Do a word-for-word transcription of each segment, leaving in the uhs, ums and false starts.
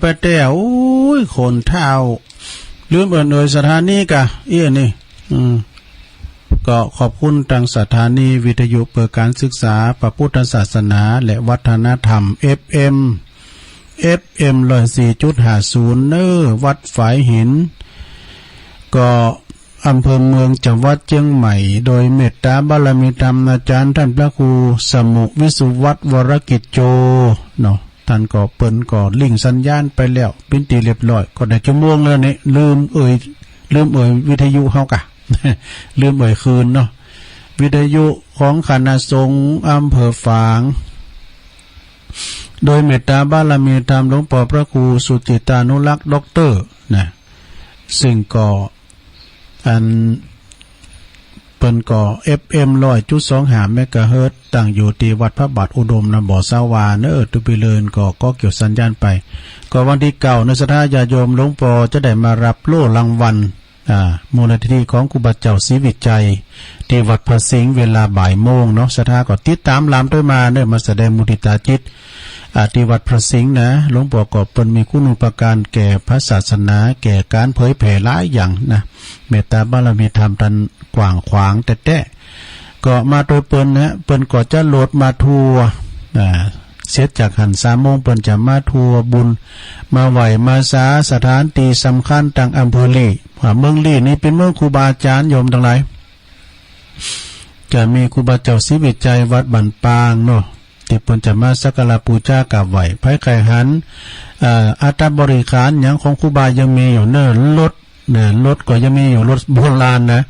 ไปแต๊ โอ้ย คนเฒ่า ลืมเอิ้นเอ่ยสถานีก่ะ เอี้ยนี่ อืม ก็ขอบคุณตางสถานีวิทยุเพื่อการศึกษาพระพุทธศาสนาและวัฒนธรรม เอฟเอ็ม เอฟเอ็ม ร้อยสี่จุดห้าศูนย์ เนอ วัดฝายหิน ก็อำเภอเมืองจังหวัดเจียงใหม่ โดยเมตตาบารมีธรรมอาจารย์ต้านพระครูสมุวิสุวัฒน์วรกิจโจ เนาะ ต้านก็เปิ้นก็ลิงก์สัญญาณไปแล้ว เป๋นตี้เรียบร้อย ก็ได้จักชั่วโมงแล้วนี่ ลืมเอ่ย ลืมเอ่ยวิทยุเฮาก่ะ ลืมเอ่ยคืนเนาะ วิทยุของคณะสงฆ์อำเภอฝาง โดยเมตตาบารมีธรรมหลวงป้อพระครูสุจิตานุรักษ์ด็อกเตอร์นะ ซึ่งก็ อัน เปิ้นก็ เอฟเอ็ม ร้อยจุดสองห้า เมกะเฮิรตซ์ ตั้งอยู่ตี้วัดพระบาทอุดมนะ บ่ซาวาเนอ ตุ๊ปีเลินก็ ก็เกี่ยวสัญญาณไป ก็วันตี้เก้าเนอ ศรัทธาญาติโยม หลวงป้อจะได้มาฮับโล่รางวัล อ่า มูลนิธิของครูบาเจ้าศรีวิชัย ตี้วัดพระสิงห์ เวลาบ่ายโมงเนาะ ศรัทธาก็ติดต๋ามลามตวยมาเนอ มาแสดงมุทิตาจิต อ่า ตี้วัดพระสิงห์นะ หลวงป้อก็เปิ้นมีคุณูปการแก่พระศาสนา แก่ก๋านเผยแผ่หลายอย่างนะ เมตตาบารมีธรรมต้านกว้างขวางแต๊ๆ ก็มาตวยเปิ้นนะ เปิ้นก็จะโหลดมาทัวร์ อ่า เสร็จจากหั้นสามโมง เปิ้นจะมาทัวร์บุญ มาไหว้มาสาสถานตี้สำคัญตางอำเภอลี้ ว่าเมืองลี้นี่เป๋นเมืองครูบาอาจ๋ารย์โยมตังหลาย จะมีครูบาเจ้าศรีวิชัยวัดบ้านปางเนาะ ตี้เปิ้นจะมาสักการะปู๋จากราบไหว้ ใผใค่หัน เอ่อ อัฐบริขารหยังของครูบายังมีอยู่เนอ รถ เนี่ย รถก็ยังมีอยู่ รถโบราณนะ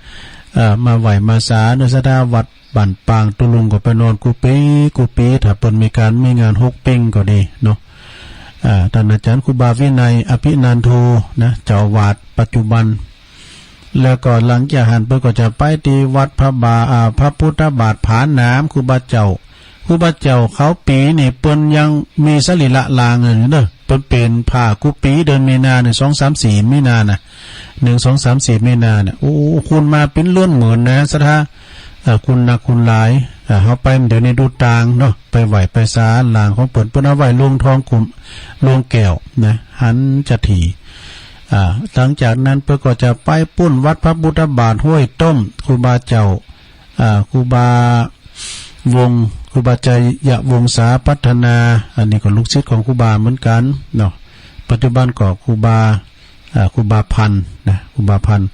เอ่อ มาไหว้มาสาเนอ ศรัทธาวัดบ้านปาง ตุ๊ลุงก็ไปนอนกู้ปี๋กู้ปี๋ ถ้าเปิ้นมีก๋านมีงานฮกปิ้งก็ดีเนาะ อ่า ต้านอาจ๋ารย์ครูบาวินัย อภินันโท นะ เจ้าอาวาสปัจจุบัน แล้วก็หลังจากหั้นเปิ้นก็จะไปตี้วัดพระบา อ่า พระพุทธบาทผาหนาม ครูบาเจ้า ครูบาเจ้าเขาปี๋นี่เปิ้นยังมีสรีระร่างอยู่เนอะ เปิ้นเป๋นผ้ากู้ปี๋ เดือนมีนาเนี่ย สอง สาม สี่ มีนาน่ะ หนึ่ง สอง สาม สี่ มีนาน่ะ โอ้ คนมาเป๋นเลื่อนเหมือนนะ ศรัทธา เอ่อ คนนักคนหลาย เอ่อ เฮาไปเดี๋ยวนี้ดูตางเนาะ ไปไหว้ไปสาร่างของเปิ้น เปิ้นเอาไว้โลงทองกุม โลงแก้วนะ หันจะถี่ อ่า หลังจากนั้นเปิ้นก็จะไปปู๊นวัดพระพุทธบาทห้วยต้ม ครูบาเจ้า อ่า ครูบาวงศ์ ครูบาชัยวงศาพัฒนา อันนี้ก็ลูกศิษย์ของครูบาเหมือนกั๋นเนาะ ปัจจุบันก็ครูบา อ่า ครูบาพันธ์นะ ครูบาพันธ์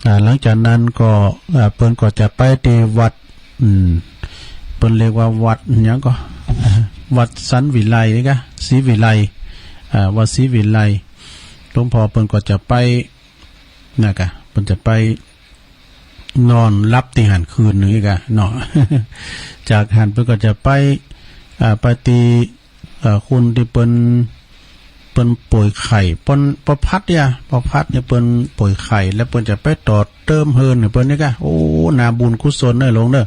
อ่า หลังจากนั้นก็ อ่า เปิ้นก็จะไปตี้วัด อืม เปิ้นเรียกว่าวัดหยังก็ วัดสันวิไลกะ ศรีวิไล อ่า วัดศรีวิไล หลวงป้อเปิ้นก็จะไป นะกะ เปิ้นจะไปนอนหลับตี้หั้นคืนนึ่งอีกอะเนาะ จากหั้นเปิ้นก็จะไป อ่า ไปตี้ เอ่อ คนตี้เปิ้น เปิ้นป่วยไข้ เปิ้น ป้อพัดเนี่ย ป้อพัดเนี่ยเปิ้นป่วยไข้ แล้วเปิ้นจะไปต่อเติมเฮือนหื้อเปิ้นนี่กะ โอ้ นาบุญกุศลเน่อหลวงเน่อ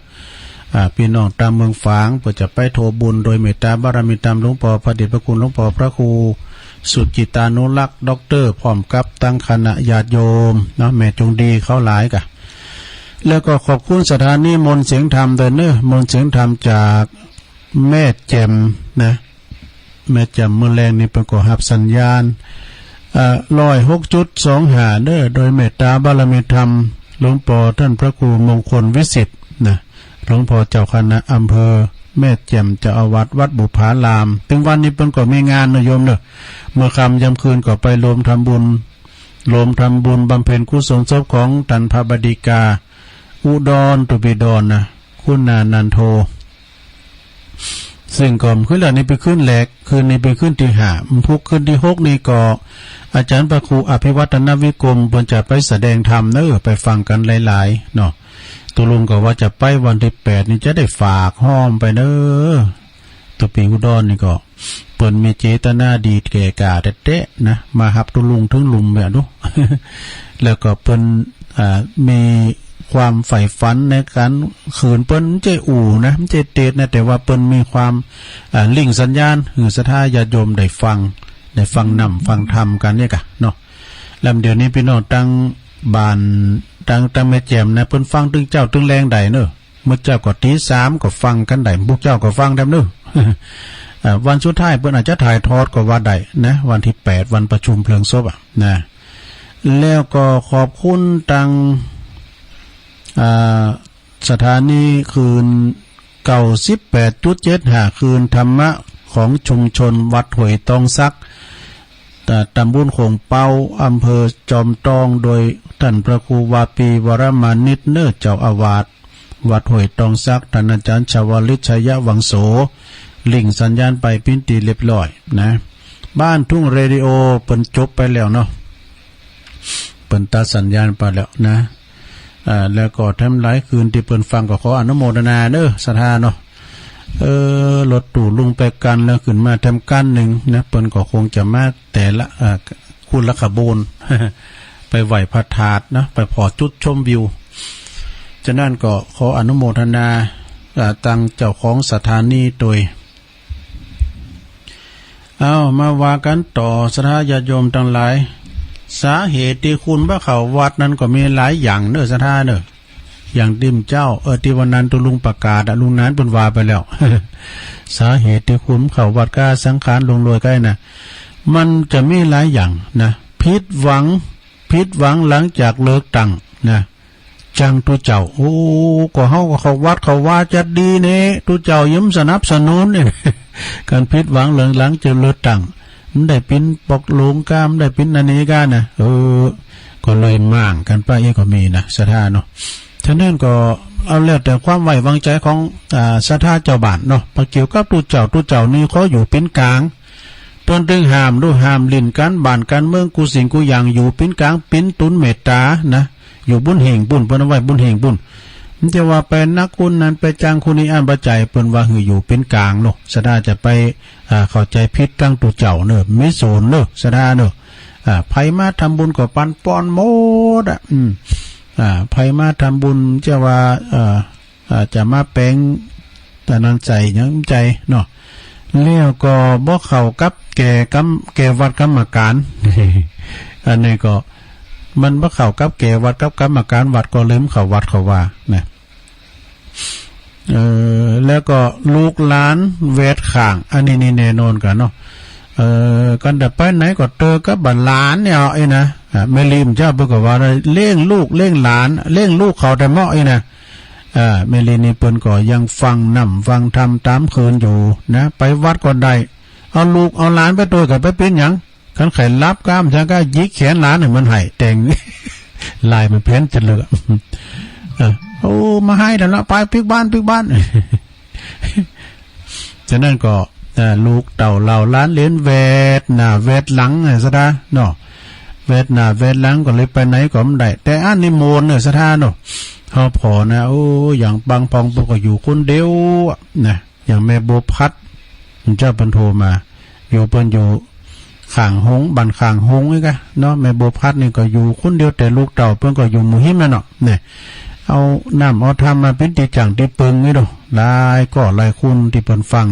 อ่า ปี้น้องตางเมืองฝาง เปิ้นจะไปโทบุญ โดยเมตตาบารมีธรรมหลวงป้อพระเดชพระคุณหลวงป้อพระครูสุจิตานุรักษ์ด็อกเตอร์ พร้อมกับตังคณะญาติโยมเนาะ แม่จงดีเขาหลายกะ แล้วก็ขอบคุณสถานีมนต์เสียงธรรมตวยเน่อ มนต์เสียงธรรมจากแม่แจ่มนะ แม่แจ่มมื้อแลงนี่เปิ้นก็ฮับสัญญาณ เอ่อ ร้อยหกจุดสองห้าเน่อ โดยเมตตาบารมีธรรมหลวงป้อต้านพระครูมงคลวิสิทธิ์นะ หลวงป้อเจ้าคณะอำเภอแม่แจ่ม เจ้าอาวาสวัดบุพาราม ตึงวันนี้เปิ้นก็มีงานเน่อโยมเน่อ เมื่อค่ำยามคืนก็ไปรวมทำบุญ รวมทำบุญบำเพ็ญกุศลศพของต้านพระบดิกา อุดร ตุ๊ปีดอนนะ คุณานันโท ซึ่งก็คืนแรกนี่เป๋นคืนแรก คืนนี้เป๋นคืนตี้ห้า พุธคืนตี้หกนี่ก็ อาจ๋ารย์พระครูอภิวัฒนวิกรม เปิ้นจะไปแสดงธรรมเน่อ ไปฟังกั๋นหลายๆ เนาะ ตุ๊ลุงก็ว่าจะไปวันตี้แปดนี่จะได้ฝากห้อมไปเน่อ ตุ๊ปีอุดรนี่ก็ เปิ้นมีเจตนาดีแก่กล้าแต๊ๆ นะ มาฮับตุ๊ลุงเถิงลุ่มเนี่ยดู แล้วก็เปิ้น อ่า มีความใฝ่ฝันในก๋าน คือเปิ้นบ่ใจ้อู่นะ บ่ใจ้เตสนะ แต่ว่าเปิ้นมีความ อ่า ลิงก์สัญญาณ หื้อศรัทธาญาติโยมได้ฟัง ได้ฟังนำ ฟังธรรมกั๋นเนี่ยกะเนาะ แล้วเดี๋ยวนี้ปี้น้องตางบ้าน ตาง ตางแม่แจ่มนะ เปิ้นฟังตึงเจ๊าตึงแลงได้เน่อ เมื่อเจ๊าก็ตีสามก็ฟังกั๋นได้ พวกเจ๊าก็ฟังได้เน่อ เอ่อ วันสุดท้ายเปิ้นอาจจะถ่ายทอดก็ว่าได้นะ วันตี้แปด วันประชุมเพลิงศพอะนะ แล้วก็ขอบคุณตัง อ่า สถานีคลื่น เก้าสิบแปดจุดเจ็ดห้า คลื่นธรรมะของชุมชนวัดห้วยตองสัก ตำบลโข่งเป๊า อำเภอจอมตอง โดยต้านพระครูวาปี วรมานิต เน่อ เจ้าอาวาสวัดห้วยตองสัก ต้านอาจ๋ารย์ชวลิต ชัยวังโส ลิงก์สัญญาณไปเป๋นตี้เรียบร้อยนะ บ้านทุ่งเรดิโอเปิ้นจบไปแล้วเนาะ เปิ้นตัดสัญญาณไปแล้วนะ อ่า แล้วก็แถมหลายคลื่นตี้เปิ้นฟังก็ขออนุโมทนาเน่อ ศรัทธาเนาะ เออ รถตู้ลุงไปกั๋นแล้วขึ้นมาแถมกั๋นนึ่งนะ เปิ้นก็คงจะมาแต่ละ อ่า คนละขบวน ไปไหว้พระธาตุนะ ไปผ่อจุดชมวิว ฉะนั้นก็ขออนุโมทนา อ่า ตังเจ้าของสถานีโตย เอา มาว่ากั๋นต่อ ศรัทธาญาติโยมตังหลาย สาเหตุตี้คนบ่เข้าวัดนั้นก็มีหลายอย่างเน่อ ศรัทธาเน่อ อย่างตี้เมื่อเจ๊า เออ ตี้วันนั้นตี้ลุงประกาศอะ ลุงหนานเปิ้นว่าไปแล้ว สาเหตุตี้คนบ่เข้าวัดก้า สังขารหลงโลยก้านะ มันจะมีหลายอย่างนะ ผิดหวัง ผิดหวังหลังจากเลือกตั้งนะ จังตุ๊เจ้า โอ้ ก็เฮาก็เข้าวัดเข้าวาจัดดีเน่ ตุ๊เจ้ายังบ่สนับสนุนเนี่ย ก๋านผิดหวังหลัง หลังจากเลือกตั้ง บ่ได้เป๋นปอกหลวงก้า บ่ได้เป๋นอันนี้ก้านะ เออ ก็เลยม่างกั๋นไป เอ้ย ก็มีนะ ศรัทธาเนาะ ฉะนั้นก็เอาแล้วแต่ความไว้วางใจ๋ของ อ่า ศรัทธาเจ้าบ้านเนาะ ปะเกี่ยวกับตุ๊เจ้า ตุ๊เจ้านี่ขออยู่เป๋นก๋าง เปิ้นตึงห้ามลูกห้ามเล่นก๋านบ้านก๋านเมืองกู้สิ่งกู้อย่าง อยู่เป๋นก๋าง เป๋นตุ๊นเมตต๋านะ อยู่บุญเฮ่งปุ้น เปิ้นเอาไว้บุญเฮ่งปุ้น มันจะว่าไปนักคนนั้นไปจ้างคนนี้อั้นบ่ใจ้ เปิ้นว่าหื้ออยู่เป๋นก๋างเนาะ ศรัทธาจะไป อ่า เข้าใจ๋ผิดตังตุ๊เจ้าเน่อ มีศูนย์เน่อ ศรัทธาเน่อ อ่า ใผมาทำบุญก็ปันปอนหมดอะ อืม อ่า ใผมาทำบุญจะว่า เอ่อ อ่า จะมาแป๋งตานังใจ๋หยังใจ๋เนาะ แล้วก็บ่เข้ากับแก่กรรม แก่วัดกรรมการ อันนี้ก็มันบ่เข้ากับแก่วัดกับกรรมการวัด ก็เลยบ่เข้าวัดเข้าวานะ เออ แล้วก็ลูกหลานแวดข้าง อันนี้นี่แน่นอนกั๋นเนาะ เออ กันแต่ไปไหนก็เจอกับบ่าหลานเนี่ย เอ้ยนะ อ่า แม่ลีมเจ้าเปิ้นก็ว่า เลี้ยงลูกเลี้ยงหลาน เลี้ยงลูกเขาแต่เหมาะ เอ้ยนะ อ่า แม่ลีนี่เปิ้นก็ยังฟังน้ำฟังธรรมต๋ามคืนอยู่นะ ไปวัดก็ได้ เอาลูกเอาหลานไปตวยก็ไปเป๋นหยัง คันใผหลับก้า บ่าจั่งก้าหยิกแขนหลานหื้อมันไห้ แต่ง ลายมันเพี้ยนจัดเลยอะ เออ โอ้ บ่าไห้แล้วเนาะ ไปปิ๊กบ้านปิ๊กบ้าน ฉะนั้นก็ เอ่อ ลูกเต้าเหล่าหลานเหลนแวดหน้าแวดหลังน่ะ ศรัทธาเนาะ แวดหน้าแวดหลังก็เลยไปไหนก็บ่ได้ แต่อันนี้โมนเน่อ ศรัทธาเนาะ เฮาผ่อนะ โอ้ อย่างบางพ่องเปิ้นก็อยู่คนเดียวอะนะ อย่างแม่บัวพัด เจ้าเปิ้นโทรมา อยู่ เปิ้นอยู่ข้างโฮง บ้านข้างโฮงนี่กะเนาะ แม่บัวพัดนี่ก็อยู่คนเดียว แต่ลูกเต้าเปิ้นก็อยู่หมู่หิมนั่นเนาะ เนี่ย เอาน้ำเอาธรรมมาเป๋นตี้จั่งตี้เปิงนี่เนาะ หลายก้อหลายคนตี้เปิ้นฟัง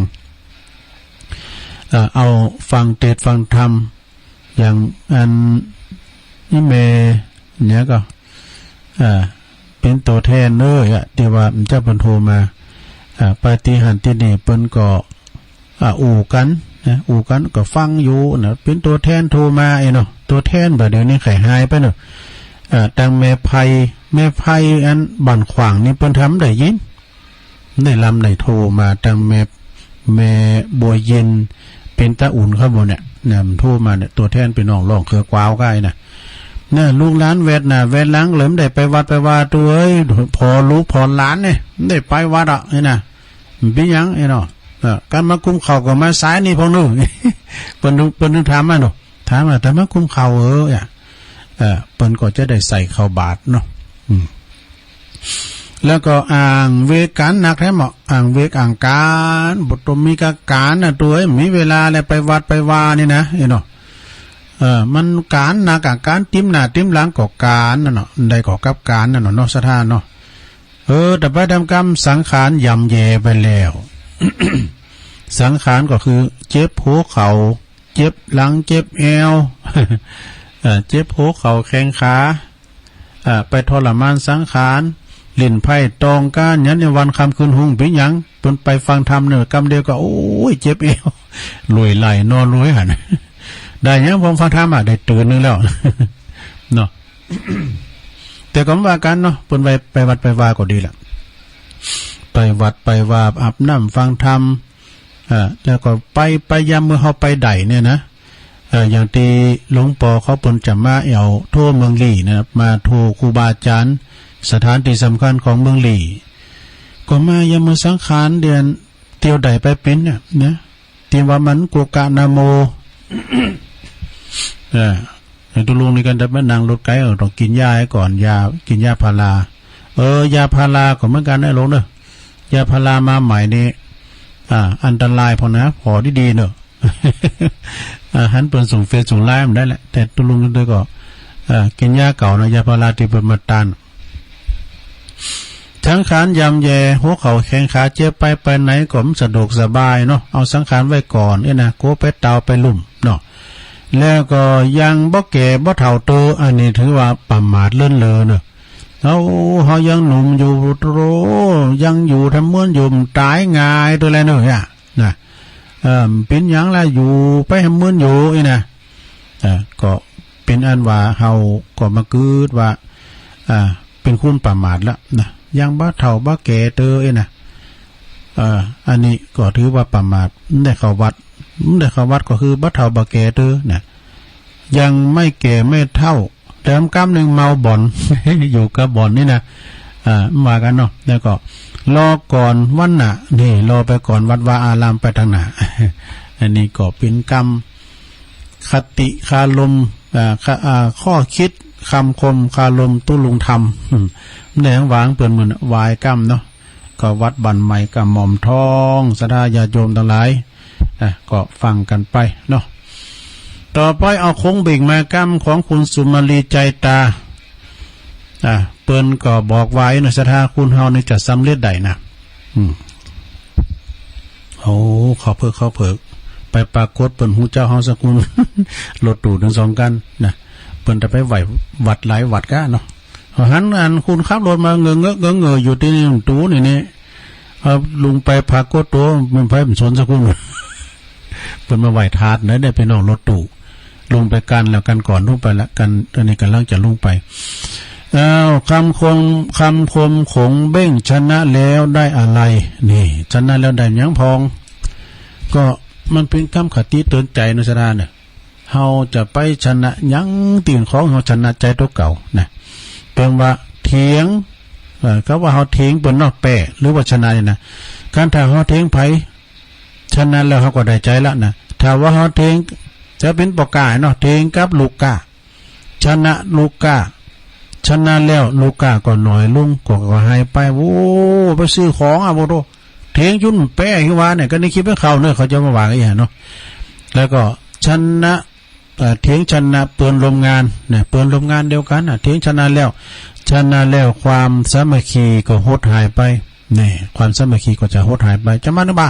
เอ่อ เอาฟังเตสน์ฟังธรรม อย่างอันนี้แม่เนี่ยก็ อ่า เป๋นตั๋วแทนเน่อ ตี้ว่าเจ้าเปิ้นโทรมา อ่า ไปตี้หั้นตี้นี่เปิ้นก็ อ่า อู้กั๋นนะ อู้กั๋นก็ฟังอยู่นะ เป๋นตั๋วแทนโทรมา เอ้ยเนาะ ตั๋วแทนบ่าเดี่ยวนี้ใค่หายไปเนาะ อ่า ตังแม่ไพ แม่ไพอันบ้านขว้างนี่เปิ้นทำได้ยิน ได้ลำได้โทรมาตังแม่ แม่บัวเย็น เป๋นตาอุ่นครับผมเนี่ย เนี่ย มันโทรมาเนี่ย ตั๋วแทนปี้น้องร้องเขือก๋วาวก้ายนะ เนี่ย ลูกหลานแวดหน้าแวดหลังเลยบ่ได้ไปวัดไปวา ตุ๊เอ้ย ผ่อลูกผ่อหลานเนี่ย บ่ได้ไปวัดอ่ะ เอ้ยนะ มันเป๋นหยัง เอ้ยเนาะ เออ กั๋นมากุมข้าวก็มาสายนี่พ่องเน่อ เปิ้น เปิ้นถามมาเนาะ ถามมา แต่มากุมข้าว เออ เนี่ย เออ เปิ้นก็จะได้ใส่ข้าวบาตรเนาะ อืม แล้วก็อ้างเวรก๋านนักแท้เหมาะ อ้างเวรอ้างก๋าน บ่ต้องมีก๋านน่ะ ตุ๊เอ้ย มีเวลาแล้วไปวัดไปวานี่นะ เอ้ยเนาะ เออ มันก๋านนักอะ ก๋านติมหน้าติมหลังก็ก๋านนั่นเนาะ ได้ก็กับก๋านนั่นเนาะ เนาะ ศรัทธาเนาะ เออ แต่ไปต๋ามกรรมสังขารย่ำแย่ไปแล้ว สังขารก็คือเจ็บหัวเข่า เจ็บหลัง เจ็บแอว เอ่อ เจ็บหัวเข่าแข้งขา เอ่อ ไปทรมานสังขาร เล่นไพ่ตองก้า ยันในวันค่ำคืนฮุง เป๋นหยัง เปิ้นไปฟังธรรมเนี่ย กำเดียวก็ โอ้ย เจ็บแอว รวยหลายนอนรวยหั้น ได้หยัง ผมฟังธรรมอะ ได้ตื่นหนึ่งแล้ว เนาะ แต่ก็บ่ว่ากั๋นเนาะ เปิ้นไป ไปวัดไปวาก็ดีละ ไปวัดไปวา อาบน้ำฟังธรรม อ่า แล้วก็ไป ไปยามเมื่อเฮาไปได้เนี่ยนะ เอ่อ อย่างตี้หลวงป้อเขาเปิ้นจะมาแอ่วทั่วเมืองลี้นะ มาทั่วครูบาอาจ๋ารย์ สถานตี้สำคัญของเมืองลี้ ก็มายามเมื่อสังขารเดือน เตียวได้ไปปิ๊นเนี่ยนะ ตี้ว่ามันกุกะนะโม เออ ไอ้ตุ๊ลุงนี่ก็ได้มานั่งรถไก๋ เออ ต้องกิ๋นยาก่อน ยา กิ๋นยาพารา เออ ยาพาราก็เหมือนกั๋นนะลุงเนาะ ยาพารามาใหม่นี่ อ่า อันตรายพอนะ ผ่อดีๆ เนาะ อ่า หันเปิ้นส่งเฟซส่งไลน์มันได้แหละ แต่ตุ๊ลุงนี่ก็ อ่า กิ๋นยาเก่าเนาะ ยาพาราตี้เปิ้นมาต้าน สังขารย่ำแย่ หัวเข่าแข้งขาเจ็บไป ไปไหนก็บ่สะดวกสบายเนาะ เอาสังขารไว้ก่อนเนี่ยนะ กั๋วไปเฒ่าไปลุ่มเนาะ แล้วก็ยังบ่แก่บ่เฒ่าเตอ อันนี้ถือว่าประมาทเลินเลอเนาะ เฮา เฮายังหนุ่มอยู่ โธ่ ยังอยู่ทำเมินอยู่ บ่ต๋ายง่ายเตื้อแลเนาะ เนี่ย นะ เอ่อ เป๋นหยังละ อยู่ไปทำเมินอยู่อี้นะ เอ่อ ก็เป๋นอันว่าเฮาก็มากึ๊ดว่า อ่า เป๋นคนประมาทละนะ ยังบ่เฒ่าบ่แก่เตออี้นะ เอ่อ อันนี้ก็ถือว่าประมาท บ่ได้เข้าวัด บ่ได้เข้าวัดก็คือบ่เฒ่าบ่แก่เตอนะ ยังไม่แก่ไม่เฒ่า แถมกำนึ่งเมาบ่อน อยู่กับบ่อนนี่นะ อ่า ว่ากั๋นเนาะ แล้วก็รอก่อนวันหน้า นี่ รอไปก่อนวัดวาอารามไปตางหน้า อันนี้ก็เป๋นกำคติคารม อ่า ค- อ่า ข้อคิดคำคมคารมตุ๊ลุงธรรม แหนงหวางเปิ้นมื้อนะ วายกำเนาะ ก็วัดบ้านใหม่กระหม่อมทอง ศรัทธาญาติโยมตังหลาย อ่ะ ก็ฟังกั๋นไปเนาะ ต่อไปเอาคงเบ่งมากำของคุณสุมาลีใจตา อ่ะ เปิ้นก็บอกไว้เนาะ ศรัทธาคุณเฮานี่จะสำเร็จได้นะ อืม โอ้ เข้าเผิก เข้าเผิก ไปปรากฏเปิ้นฮู้จักเฮาสักคน รถตู้ตึงสองคันนะ เปิ้นจะไปไหว้วัดหลายวัดก้าเนาะ หันอันคนขับรถมาเงอะเงอะเงอะเงอะอยู่ตี้นี่ ตู้นี่นี่ เอาลุงไปปรากฏตั๋ว มันไปบ่สนสักคน เปิ้นมาไหว้ธาตุนะ ได้ไปนอกรถตู้ ลุงไปกันแล้ว กันก่อนลุงไปละ กัน อันนี้ก่ำลังจะลุงไป อ้าว คำคม คำคมขงเบ้ง ชนะแล้วได้อะไร นี่ ชนะแล้วได้หยังพ่อง ก็มันเป๋นกำคติเตือนใจ๋เนาะ ศรัทธาเนี่ย เฮาจะไปชนะหยังตี้ของเฮาชนะใจ๋ตั๋วเก่านะ เปิ้นว่าเถียง เอ่อ กำว่าเฮาเถียงเปิ้นเนาะ แป้ หรือว่าชนะนี่นะ คันถ้าเฮาเถียงใผ ชนะแล้วเฮาก็ได้ใจ๋ละนะ ถ้าว่าเฮาเถียง จะเป๋นป้อก๊าเนาะ เถียงกับลูกก๊า ชนะลูกก๊า ชนะแล้วลูกก๊าก็หน้อยลง ก็ ก็หายไป โอ้ ไปซื้อของอะ โอ้โธ่ เถียงจุนแป้ คือว่าเนี่ย ก็ในคลิปของเขาเนี่ย เขาจะมาว่ากั๋นอย่างเนาะ แล้วก็ชนะ เอ่อ เถียงชนะเปิ้นร่วมงานเนี่ย เปิ้นร่วมงานเดียวกั๋นน่ะ เถียงชนะแล้ว ชนะแล้วความสามัคคีก็หดหายไป นี่ ความสามัคคีก็จะหดหายไป จะมานึกว่า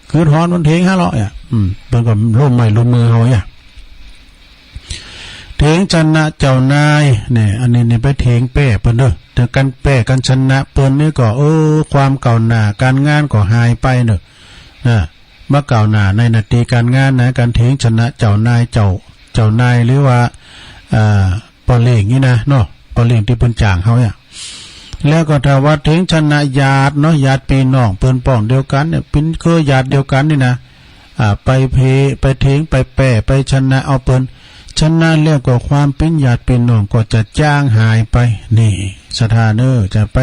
คือถอนมันเถียงฮะเลาะเนี่ย อืม เปิ้นก็ร่วมไม้ร่วมมือเฮาเนี่ย เถียงชนะเจ้านายเนี่ย อันนี้เนี่ยไปเถียงแป้เปิ้นเด้อ แต่กันแป้กันชนะเปิ้นนี่ก็ เออ ความก้าวหน้าการงานก็หายไปเด้อ นะ บ่ก้าวหน้าในหน้าตี้การงานนะ กันเถียงชนะเจ้านาย เจ้า เจ้านายหรือว่า อ่า ป้อเลี้ยงนี่นะเนาะ ป้อเลี้ยงตี้เปิ้นจ้างเฮาเนี่ย แล้วก็ถ้าว่าเถียงชนะญาติเนาะ ญาติปี้น้องเปิ้นป้องเดียวกั๋นเนี่ย เป๋นเครือญาติเดียวกั๋นนี่นะ อ่า ไปเพ ไปเถียง ไปแป้ ไปชนะเอาเปิ้น ชนะแล้วก็ความเป๋นญาติปี้น้องก็จะจางหายไป นี่ ศรัทธาเน่อ จะไป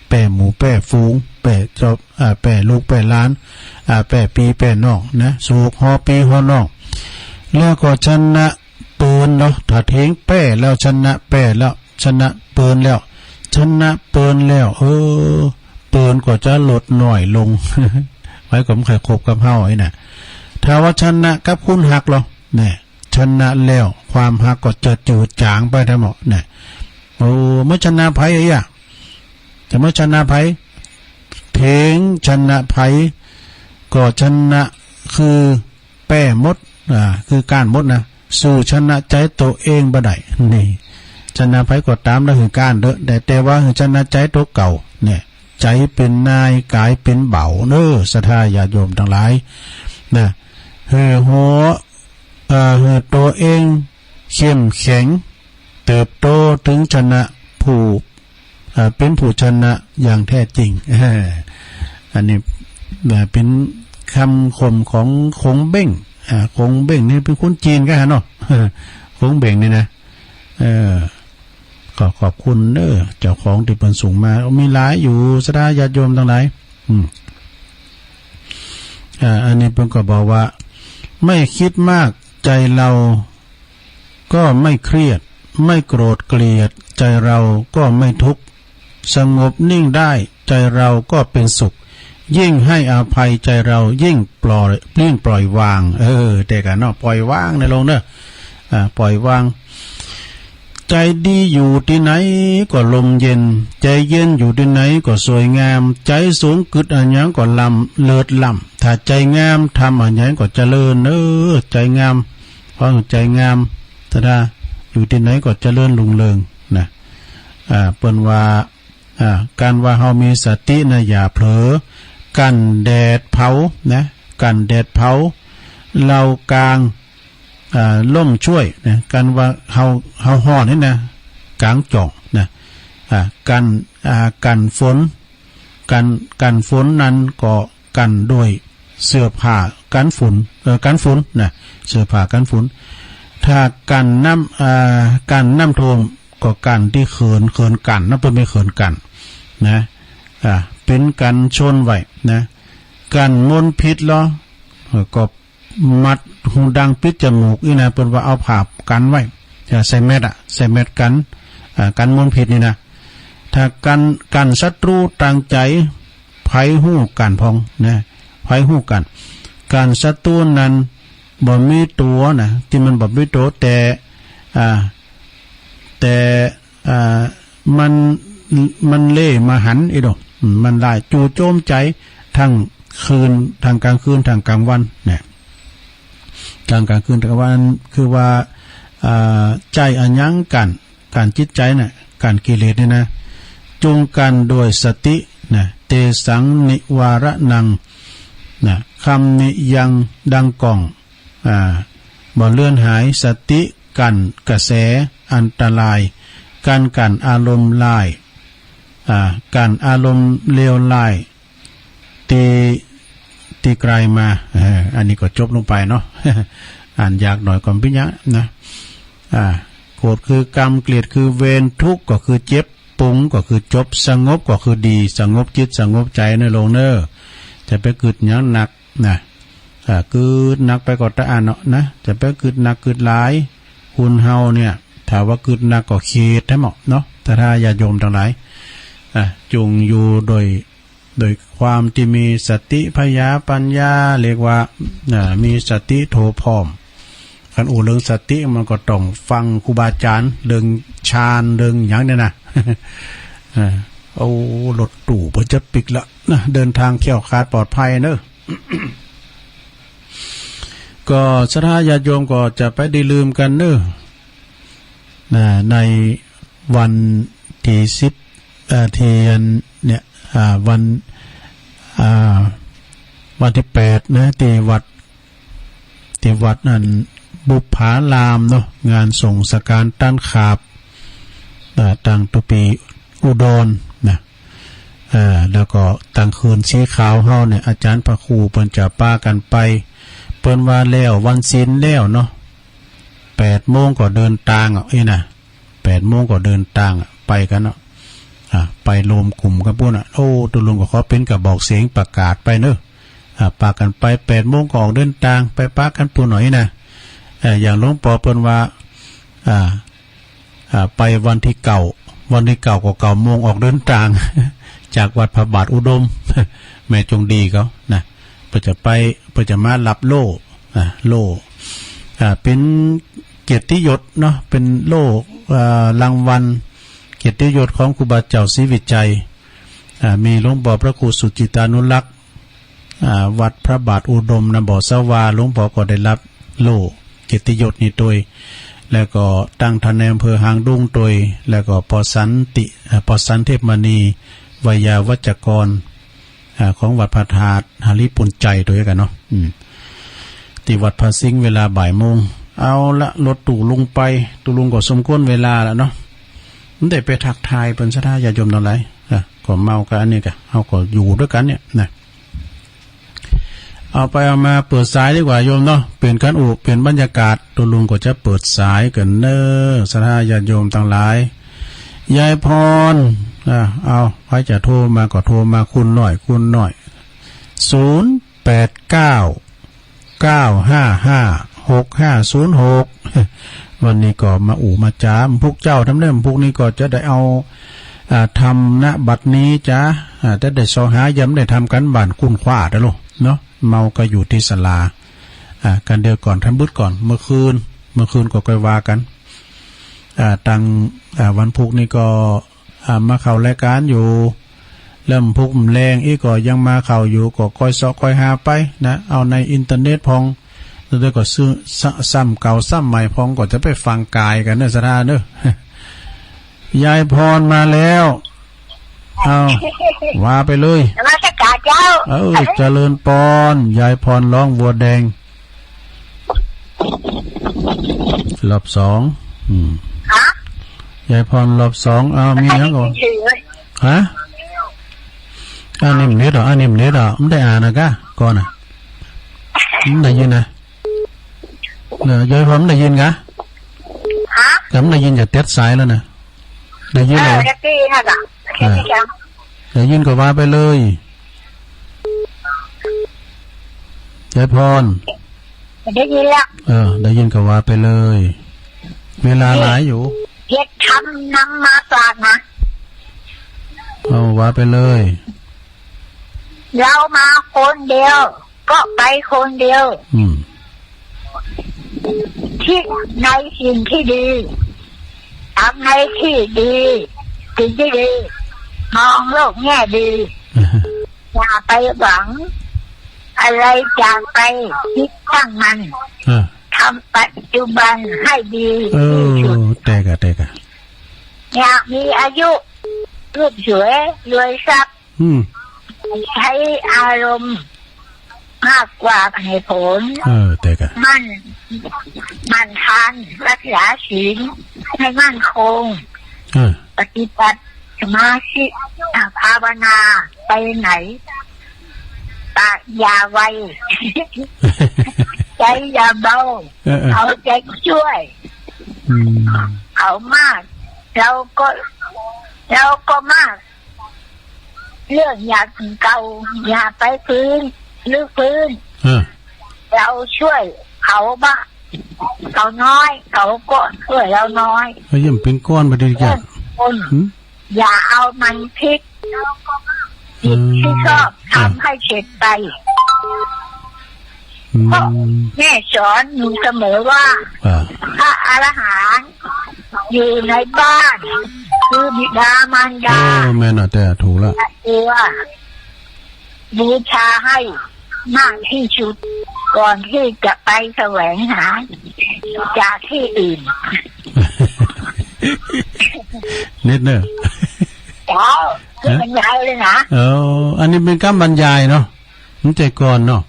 แป้หมู่แป้ฝูง แป้เจ้า อ่า แป้ลูกแป้หลาน อ่า แป้ปี้แป้น้องนะ สู่ฮอดปี้ฮอดน้อง แล้วก็ชนะเปิ้นเนาะ ถ้าเถียงแป้แล้วชนะแป้แล้ว ชนะเปิ้นแล้ว ชนะเปิ้นแล้ว เออ เปิ้นก็จะลดน้อยลง ไว้ก็บ่ใค่คบกับเฮาไอ้น่ะ ถ้าว่าชนะกับคนฮักลอ เนี่ย ชนะแล้วความฮักก็จะจืดจางไปทั้งหมดเนี่ย โอ้ เมื่อชนะใผอะ จะเมื่อชนะใผ เถียงชนะใผ ก็ชนะคือแป้หมด อ่า คือก้านหมดนะ สู้ชนะใจ๋ตั๋วเองบ่ได้ นี่ ชนะใผก็ต๋ามแล้วหื้อก้านเต๊อะ แต่ แต่ว่าหื้อชนะใจ๋ตั๋วเก่า เนี่ย ใจ๋เป๋นนาย ก๋ายเป๋นบ่าว เน่อ ศรัทธาญาติโยมตังหลาย นะ หื้อหัว เอ่อ หื้อตั๋วเองเข้มแข็ง เติบโตเถิงชนะผู้ เอ่อ เป๋นผู้ชนะอย่างแท้จริง อันนี้ เอ่อ เป๋นกำขวัญของขงเบ้ง อ่า ขงเบ้งนี่เป๋นคนจีนกั๋นเนาะ ขงเบ้งนี่นะ เออ ก็ขอบคุณเน้อ เจ้าของตี้เปิ้นส่งมา มีหลายอยู่ ศรัทธาญาติโยมตังหลาย อืม อ่า อันนี้เปิ้นก็บอกว่า ไม่คิดมาก ใจเราก็ไม่เครียด ไม่โกรธเกลียด ใจเราก็ไม่ทุกข์ สงบนิ่งได้ ใจเราก็เป็นสุข ยิ่งให้อภัย ใจเรายิ่งปล่อย ยิ่งปล่อยวาง เออ แต๊กั๋นเนาะ ปล่อยวางนะโลมเน้อ อ่า ปล่อยวาง ใจ๋ดีอยู่ตี้ไหนก็ร่มเย็น ใจ๋เย็นอยู่ตี้ไหนก็สวยงาม ใจ๋สูงกึ๊ดอะหยังก็ล้ำ เลิศล้ำ ถ้าใจ๋งามทำอะหยังก็เจริญ เออ ใจ๋งาม เพราะใจ๋งาม ศรัทธา อยู่ตี้ไหนก็เจริญรุ่งเรืองนะ อ่า เปิ้นว่า อ่า ก๋านว่าเฮามีสตินะ อย่าเผลอ กั๋นแดดเผานะ กั๋นแดดเผา เล่ากาง อ่า ร่มช่วยนะ ก๋านว่าเฮา เฮาฮ้อนนี่นะ ก๋างจ่องนะ อ่า กั๋น อ่า กั๋นฝน กั๋น กั๋นฝนนั้นก็กั๋นโดยเสื้อผ้ากั๋นฝน เอ่อ กั๋นฝนนะ เสื้อผ้ากั๋นฝน ถ้ากั๋นน้ำ อ่า กั๋นน้ำท่วมก็กั๋นตี้เขิน เขินกั้นนะ เปิ้นมีเขินกั้นนะ อ่า เป๋นกั๋นชนไว้นะ กั๋นมลพิษลอ เอ่อ ก็ มัดหูดังปิดจมูกอี้นะ เปิ้นว่าเอาผ้ากั๋นไว้ จะใส่แมสอะ ใส่แมสกั๋น อ่า กั๋นมลพิษนี่นะ ถ้ากั๋น กั๋นศัตรู๋ตางใจ๋ ใผฮู้กั๋นพ่องนะ ใผฮู้กั๋น กั๋นศัตรู๋นั้นบ่มีตั๋วนะ ตี้มันบ่มีตั๋ว แต่ อ่า แต่ อ่า มัน มันเล่มาหันอี้ดอก อืม มันได้จู่โจมใจ๋ ตึงคืน ตึงก๋างคืน ตึงก๋างวันเนี่ย ตึงก๋างคืน ตึงก๋างวัน คือว่า อ่า ใจ๋อะหยังกั๋น กั๋นจิตใจ๋น่ะ กั๋นกิเลสนี่นะ จุ่งกั๋นโดยสตินะ เตสังนิวาระนังนะ คำนี้ยังดังก้อง อ่า บ่เลือนหาย สติกั๋นกระแสอันตราย กั๋นกั๋นอารมณ์ร้าย อ่า กั๋นอารมณ์เลวร้าย ตี้ ตี้ไกลมา เออ อันนี้ก็จบลงไปเนาะ อ่านยากหน่อยก็บ่เป๋นหยังนะ อ่า โกรธคือกรรม เกลียดคือเวร ทุกข์ก็คือเจ็บ ปรุงก็คือจบ สงบก็คือดี สงบจิตสงบใจ๋เน้อโลมเน้อ จะไปกึ๊ดหยังหนัก นะ อ่า กึ๊ดหนักไปก็ตะอั้นเนาะนะ จะไปกึ๊ดหนักกึ๊ดหลาย คนเฮาเนี่ย ถ้าว่ากึ๊ดหนักก็เขตแต๊หมดเนาะ ศรัทธาญาติโยมตังหลาย อ่า จุ่งอยู่โดย โดยความตี้มีสติผญาปั๋ญญา เรียกว่า อ่า มีสติโตพร้อม คันอู้เรื่องสติมันก็ต้องฟังครูบาอาจ๋ารย์ เรื่องฌาน เรื่องหยังเนี่ยนะ อ่า โอ้ รถตู้เปิ้นจะปิ๊กละนะ เดินทางแคล้วคลาดปลอดภัยเน้อ ก็ศรัทธาญาติโยมก็จะไปได้ลืมกั๋นเน้อ นะ ในวันตี้สิบ เอ่อ ตี้อันเนี่ย อ่า วัน อ่า วันตี้แปดนะ ตี้วัด ตี้วัดอันบุปผารามเนาะ งานส่งสังฆารต้านขาบ อ่า ตางตุปีอุดรนะ เอ่อ แล้วก็ตางคืนสีขาวเฮาเนี่ย อาจ๋ารย์พระครูเปิ้นจะปากั๋นไป เปิ้นว่าแล้ววันศีลแล้วเนาะ แปดโมงก็เดินตางอ่ะ อี้นะ แปดโมงก็เดินตางอ่ะ ไปกั๋นเนาะ อ่า ไปรวมกลุ่มกั๋นปู๊นอ่ะ โอ้ ตุ๊ลุงก็ขอเป๋นกระบอกเสียงประกาศไปเน้อ อ่า ปากั๋นไป แปดโมงก็ออกเดินตาง ไปปะกั๋นปู๊นหน้อยนะ เอ่อ อย่างหลวงปอเปิ้นว่า อ่า อ่า ไปวันตี้เก้า วันตี้เก้าก็เก้าโมงออกเดินตาง จากวัดพระบาทอุดม แม่จงดีเขานะ เปิ้นจะไป เปิ้นจะมาฮับโล่ อ่า โล่ อ่า เป๋นเกียรติยศเนาะ เป๋นโล่ อ่า รางวัลเกียรติยศของครูบาเจ้าศรีวิชัย อ่า มีหลวงปอพระครูสุจิตตานุรักษ์ อ่า วัดพระบาทอุดมนะ บ่ทราบว่าหลวงปอก็ได้ฮับโล่เกียรติยศนี้ตวย แล้วก็ตางต้านนายอำเภอหางดงตวย แล้วก็ปอสันติ อ่า ปอสันเทพมณี ไวยาวัจกร อ่า ของวัดพระธาตุหริภุญไชยตวยกั๋นเนาะ อืม ตี้วัดผาสิงห์เวลาบ่ายโมง เอาละ รถตุ๊ลุงไป ตุ๊ลุงก็สมควรเวลาละเนาะ บ่ได้ไปทักทายเปิ้นศรัทธาญาติโยมตังหลาย อ่ะ ก็เมากั๋นอันนี้กั๋น เฮาก็อยู่ตวยกั๋นเนี่ยนะ เอาไปเอามาเปิดสายดีกว่าโยมเนาะ เปลี่ยนกั๋นอู้ เปลี่ยนบรรยากาศ ตุ๊ลุงก็จะเปิดสายกั๋นเน้อ ศรัทธาญาติโยมตังหลาย ยายพร อ่ะ เอา ใผจะโทรมาก็โทรมา คูณน้อย คูณน้อย ศูนย์แปดเก้า เก้าห้าห้า หกห้าศูนย์หก วันนี้ก็มาอู้มาจ๋า พวกเจ้าทำได้ พวกนี้ก็จะได้เอา อ่า ธรรมะบัดนี้จ๊ะ อ่า จะได้เซาะหา ยังบ่ได้ทำก๋านบ้านคุ้นคว้าเด้อลูกเนาะ เมาก็อยู่ตี้ศาลา อ่า กั๋นเดียวก่อน ทำบุญก่อน เมื่อคืน เมื่อคืนก็ค่อยว่ากั๋น อ่า ตัง อ่า วันพุธนี้ก็ อ่า มาเข้ารายก๋านอยู่ แล้วพุธแลงอีกก็ยังมาเข้าอยู่ ก็ก้อยเซาะก้อยหาไปนะ เอาในอินเทอร์เน็ตพ่อง แล้วก็ซื้อ ซ- ซ้ำเก่าซ้ำใหม่พ่อง ก็จะไปฟังก๋ายกั๋นเน้อศรัทธาเน้อ ยายพรมาแล้ว เอา ว่าไปเลย นมัสก๋านเจ้า เออ เจริญปอน ยายพรร้องวัวแดง รอบสอง อืม ฮะ ยายพรรอบสอง อ้าว มีหยังก่อ ฮะ อันนี้มันเด็ดเหรอ อันนี้มันเด็ดเหรอ บ่ได้อ่านนะกะ ก่อนน่ะ บ่ได้ยินนะ เออ ยายพรบ่ได้ยินกะ ฮะ ถ้าบ่ได้ยินจะตัดสายแล้วนะ ได้ยินเหรอ เออ ได้ยินค่ะ อ่า ได้ยินค่ะ ได้ยินก็ว่าไปเลย ยายพร ได้ยินแล้ว เออ ได้ยินก็ว่าไปเลย เวลาหลายอยู่ เฮ็ดธรรมนำมาฝากนะ เอาว่าไปเลย เรามาคนเดียว ก็ไปคนเดียว อืม คิดในสิ่งที่ดี ทำในที่ดี สิ่งที่ดี มองโลกแง่ดี อย่าไปหวังอะไรจากไป คิดตั้งมั่น เออ ทำปัจจุบันให้ดี เออ ที่สุด แต๊กะ แต๊กะ อยากมีอายุ รูปสวย รวยทรัพย์ อืม ใช้อารมณ์ มากกว่าเหตุผล เออ แต๊กะ หมั่น หมั่นทาน รักษาศีล ให้มั่นคง เออ ปฏิบัติสมาธิ อ่ะ ภาวนา ไปไหน ปากอย่าไว ใจอย่าเบา เออ เออ เอาใจช่วย อืม เขามาก เราก็ เราก็มาก เรื่องอย่างเก่า อย่าไปฟื้น รื้อฟื้น เออ เราช่วยเขาบ้าง เขาน้อย เขาก็ช่วยเราน้อย เฮ้ย ยังเป็นก้อนบ่ดีจ้ะ เรื่องคน หืม อย่าเอามันคิด จิตที่ชอบ อืม ทำให้เสร็จไป อืม เพราะแม่สอนหนูเสมอว่า อ่า พระอรหันต์อยู่ในบ้าน คือบิดามารดา เออ แม่นน่ะ แต่ถูกละ ตัว บูชาให้มากที่สุด ก่อนที่จะไปแสวงหา จากที่อื่น นิดเน้อ เจ้า ฮะ มันยาวเลยนะ เออ อันนี้เป๋นกำบรรยายเนาะ มันใจ้ก้อนเนาะ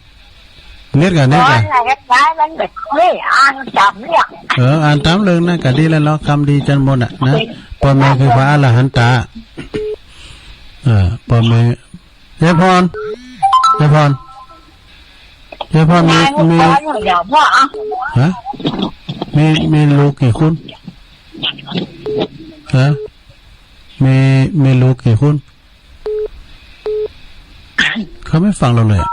เน็ตกะ เน็ตกะ ก้อนอะไรก็ได้ มันแบบ เฮ้ย อ่านต๋ามเรื่อง เออ อ่านต๋ามเรื่องนะ กะดีแล้วเนาะ กำดีจั้นหมดอะนะ ป้อแม่คือพระอรหันตะ เออ ป้อแม่ ยายพร ยายพร ยายพรมี มี ฮะ มี มีลูกกี่คน ฮะ มี มีลูกกี่คน เขาไม่ฟังเราเลยอะ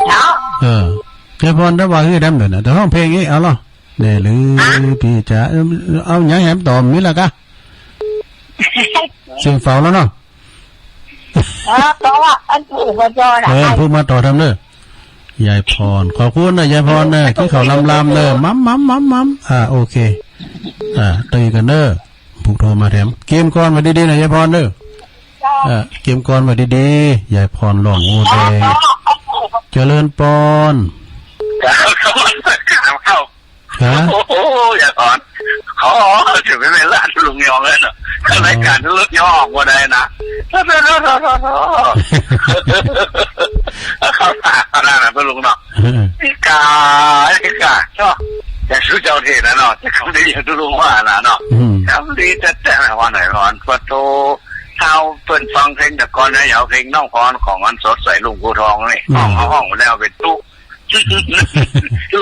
เนาะ เออ ยายพรได้ว่าคือดำเนินนะ แต่ฮ้องเพลงนี้ เอาล่ะ แน่หรือ ฮะ พี่จ๋า เออ เอาหยังแหมต่อ มีละกะ เสียงเฝ้าแล้วเนาะ เออ เพราะว่าอันผู้มาต่อนะ เออ ผู้มาต่อทำเน้อ ยายพร ขอบคุณนะ ยายพรเน้อ ตี้เขาลำๆเน้อ มัมมัมมัมมัม อ่า โอเค อ่า ตีกันเน้อ ผู้โทรมาแถม เกียมกลอนไว้ดีๆ นะ ยายพรเน้อ เจ้า เออ เกียมกลอนไว้ดีๆ ยายพรร้องวัวแดง เจริญปอน เจ้า ฮะ โอ้โห ยายพร ข อ๋อ จะไปเวลาลุงยองแล้วเนาะ อ๋อ รายก๋านรถยองออกบ่ได้นะ โถ่ โถ่ โถ่ โถ่ โถ่ เขาถามขนาดนั้น ลุงเนาะ เออ นี่กา นี่กา เนาะ แต่สู้เจ้าเทศน์นะเนาะ แต่กำดีอย่างลุงว่านะเนาะ อืม กำดีแต่ แต่ว่าไหนร้อน ปะโถ เฮาเปิ้นฟังเพลงแต่ก่อนนะ เอาเพลงน้องพรของอันสดใสลุงภูทองนี่ อืม ฮ้อง เอาฮ้องแล้วไปตุ๊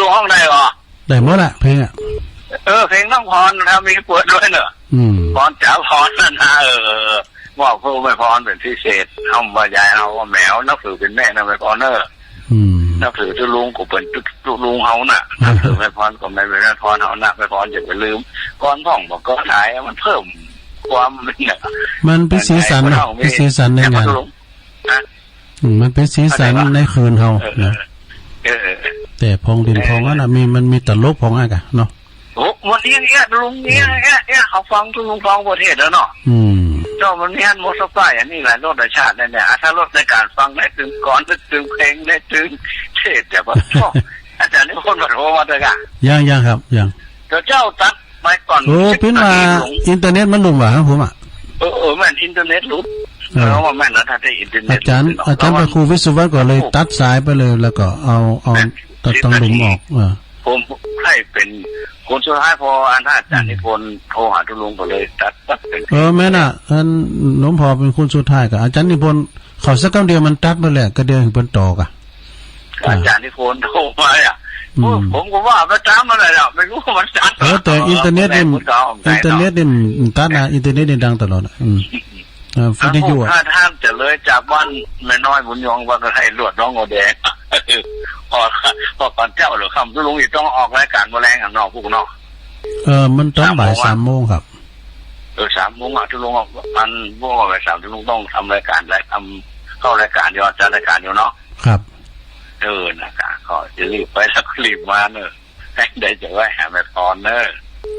ลุงฮ้องได้บ่ ได้หมดละเพลงอะ เออ เพลงน้องพรนะ มีเปิดด้วยเนอะ อืม พรจ๋าพรนั่นนะ เออ มอบผู้แม่พรเป๋นพิเศษ เฮาบ่ยายเฮาว่าแหมว นับถือเป๋นแม่นะแม่พรเนอะ อืม นับถือตุ๊ลุงก็เป๋นตุ๊ ตุ๊ลุงเฮาน่ะ นับถือแม่พรก็แม่เป๋นแม่พรเฮาน่ะ แม่พรจะไปลืม ก่อนพ่องบอกก็ถ่าย มันเพิ่มความเนี่ย มันเป๋นสีสันนะ เป๋นสีสันในงาน นะ อืม มันเป๋นสีสันในคืนเฮา เออ นะ เออ เออ แต่พ่องเด่นพ่องอันน่ะ มี มันมีตลกพ่องอันกะเนาะ โอ้ วันนี้เนี่ยลุงเนี่ย เนี่ย เนี่ย เขาฟังตุ๊ลุงฟังประเทศแล้วเนาะ อืม เจ้ามันมีอันหมดสบายอันนี้หลายรสหลายชาติเนี่ย เนี่ย อ่ะ ถ้ารสในก๋านฟังได้ตึงกลอน ได้ตึงเพลง ได้ตึงเทศน์ แต่ว่า อาจ๋ารย์นิพนธ์มาโทรมาเถอะค่ะ ยัง ยังครับ ยัง เดี๋ยวเจ้าตัดไปก่อน โอ้ สิบ ปิ้นว่า นาทีลุง อินเทอร์เน็ตมันลุ่มว่ะครับผมอะ เออ เออ แม่นอินเทอร์เน็ตหลุด เออ เพราะว่าแม่นแล้วถ้าได้อินเทอร์เน็ต อาจ๋ารย์ หลุดเนาะ อาจ๋ารย์ แล้วมัน พระครูวิศวะก็เลยตัดสายไปเลย แล้วก็เอา เอา แม่น ตัด สิบ ตังหลุม นาที ออก เออ ผมให้เป๋นคนสุดท้าย เพราะว่าอันถ้าอาจ๋ารย์นิพนธ์โทรหาตุ๊ลุงก็เลยตัด ตัดเป๋น เออ แม่นน่ะ อันหลวงพ่อเป๋นคนสุดท้าย ก็อาจ๋ารย์นิพนธ์เขาสักกำเดียวมันตัดไปแหละ ก็เดี๋ยวหื้อเปิ้นต่อกะ อาจ๋ารย์นิพนธ์โทรมาอ่ะ อืม ผมก็ว่าไปต๋ามมันแหละ ไม่รู้ว่ามันตัด เออ แต่อินเทอร์เน็ตนี่ อินเทอร์เน็ตนี่มันตัดนะ อินเทอร์เน็ตนี่ดังตลอดอะ อืม เอ่อ วิทยุอะ ถ้าท่านจะเลยจากบ้านแม่น้อยบุญยงว่าก็ให้ลวดน้องหัวแดง พอ พอก่อนเจ้าเหลือค่ำตุ๊ลุงอีกต้องออกรายก๋านบ่าแลงอะเนาะ พวกเนาะ เออ มันต้องบ่ายสามโมงอะ สามโมงครับ เออ สามโมงอะ ตุ๊ลุงอะ อันพวกบ่ายสามตุ๊ลุงต้องทำรายก๋าน ราย ทำ เข้ารายก๋านอยู่ จัดรายก๋านอยู่เนาะ ครับ เออ นะกะ ก็จะรีบไปแล้วก็รีบมาเนอะ ได้จะแวะหาแม่พรเนอะ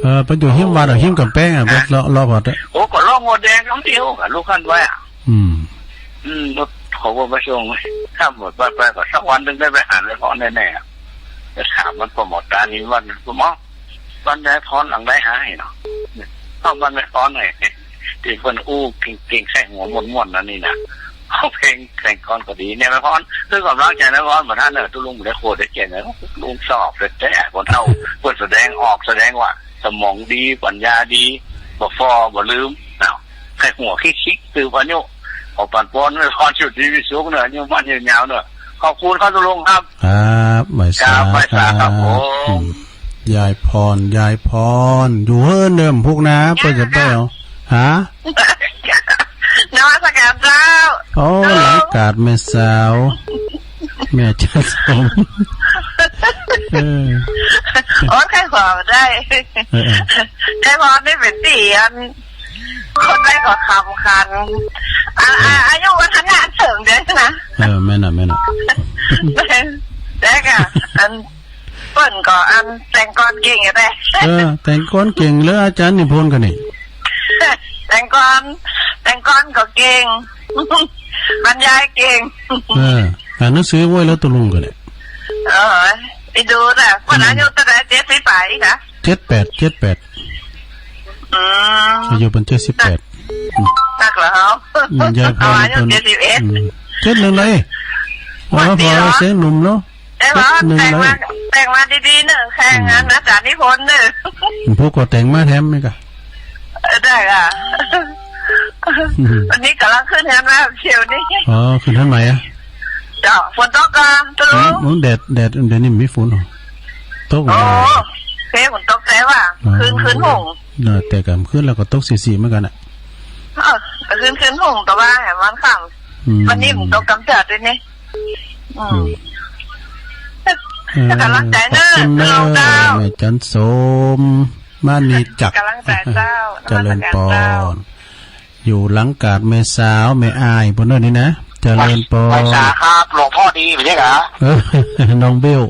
เออ ไปอยู่หิ้มวัดอะ หิ้มก๋ำแปงอะ ไปเลาะ เลาะก่อนเถอะ โอ้ ก็เลาะหัวแดงคำเดียวกับลูกขั้นไว้อะ อืม อืม รถเขาก็ไปส่ง ถ้าหมดวัดไปก็สักวันหนึ่งได้ไปหาแม่พรแน่ๆอะ จะถามมันก็หมดตานี้วันหนึ่งก็หมอ วันแม่พรหลังได้หายเนาะ เข้าวันแม่พรหน่อย ตี้เปิ้นอู้เก่งๆ ใส่หัวม่วนๆ นั่นนี่นะ เอาเพลงแต่งกลอนก็ดีเนี่ย แม่พร คือกำลังใจ๋แม่พร บ่าท่านเนอะ ตุ๊ลุงบ่ได้โขดได้เจ๋งนะ ลุงสอบแต่แต่คนเฒ่า เปิ้นแสดงออก แสดงว่าสมองดี ปัญญาดี บ่ฝ่อ บ่ลืม เนาะ ใส่หัวคิกๆ สืบอายุ ขอปั๋นปอนแม่พรอยู่ดีมีสุขเนอะ อายุมั่นยืนยาวเนอะ ขอบคุณครับตุ๊ลุงครับ ครับ ไหว้สา ครับ ไหว้สาครับผม อืม ยายพร ยายพร อยู่เฮือนเดิมพุกนา เปิ้นจะไปเอา ฮะ นมัสการเจ้า โอ้ หลังกาดแม่สาว แม่จันสม เออ โอ้ ใครขอได้ เออ เออ ใครขอได้เป๋นตี้อัน คนได้ขอคำคัน อ่ะ อ่ะ อายุวัฒนะเสริมด้วยนะ เออ แม่นน่ะ แม่นน่ะ แล้วก็อัน เปิ้นก็อันแต่งกลอนเก่งอยู่แต๊ เออ แต่งกลอนเก่ง แล้วอาจ๋ารย์นิพนธ์ก็นี่ แต่งกลอน แต่งกลอนก็เก่ง บรรยายเก่ง เออ อ่านหนังสือไว้แล้วตุ๊ลุงก็นี่ เออ ไปดูน่ะ เปิ้นอายุเต้าใด เจ็ดสิบป๋ายกะ เจ็ดแปด เจ็ดแปด อืม อายุเปิ้นเจ็ดสิบแปด นักเหรอ อืม ยายพร เอาอายุ เปิ้น เจ็ดสิบเอ็ด อืม เจ็ดหนึ่งเลย ว่า เอา พอ เสียงหนุ่มเนาะ แต่ว่า เจ็ดหนึ่ง แต่งมา เลย แต่งมาดีๆ เนอะ แข่งงาน อืม อาจ๋ารย์นิพนธ์เนอะ พวกก็แต่งมาแถมนี่กะ เออ ได้ค่ะ อืม วันนี้ก๋ำลังขึ้นเฮือนมาเที่ยวนี้ อ๋อ ขึ้นเฮือนใหม่อะ เจ้า ฝนตกกะตุ๊ลุง อืม แดด แดด เดี๋ยวนี้มีฝนเหรอ ตก โอ้ เหรอ เฮ้ย ฝนตกแต่ว่า อ๋อ คืน คืนหงส์ เออ แต่กลางคืนแล้วก็ตกสี่ๆ เหมือนกั๋นน่ะ เออ คืน คืนหงส์ แต่ว่าแหมวันค่ำ อืม วันนี้มันตกกำจัดด้วยนี่ อืม อืม เออ ก๋ำลังใจ๋เนอะ ขอบคุณเนอะ ตุ๊ลุงเจ้า แม่จันสม มณีจักร ก๋ำลังใจ๋เจ้า เจริญปอน นมัสการเจ้า อยู่หลังกาดแม่สาว แม่อาย ปุ้นเนอะนี่นะ เจริญปอน ไหว้สาครับ หลวงพ่อดี ไม่ใช่เหรอ เออ น้องเบล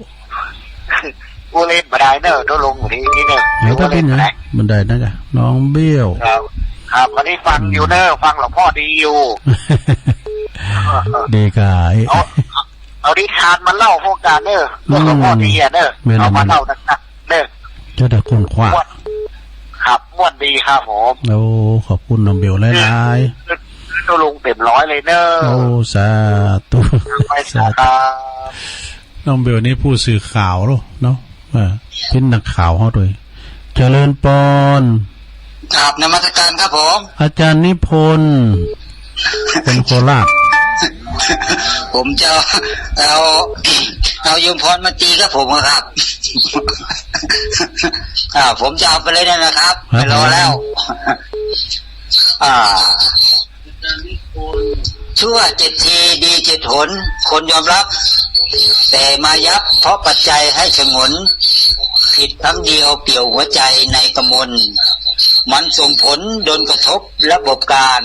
อู้เล่นบ่ได้เนอะ ตุ๊ลุง วันนี้นี่เนอะ เออ ถ้าเป๋นอย่างนั้น บ่ได้นะกะ น้องเบล ครับ ครับ วันนี้ฟังอยู่เนอะ ฟังหลวงพ่อดีอยู่ ดีกะ เอา เอานิทานมาเล่าพวกกันเนอะ อืม หลวงพ่อดีอะเนอะ แม่น เอามาเล่านักๆ เนอะ จะได้ค้นคว้า ครับ วันดีครับผม โอ้ ขอบคุณน้องเบลหลายๆ คือ คือตุ๊ลุงเต็มร้อยเลยเนอะ โอ้ สาธุ ไปสาธุครับ น้องเบลนี่ผู้สื่อข่าวเนาะ เออ เป๋นนักข่าวเฮาตวย เจริญปอน กราบนมัสการครับผม อาจารย์นิพนธ์ คนโคราช ผมจะเอา เอาโยมพรมาตีกับผมครับ อ่า ผมจะเอาไปเลยนะครับ ไม่รอแล้ว อ่า ชั่วเจ็ดทีดีเจ็ดหน คนยอมรับ แต่มายับเพราะปัจจัยให้ฉงน ผิดครั้งเดียวเปี่ยวหัวใจในกมล มันส่งผลดลกระทบระบบการ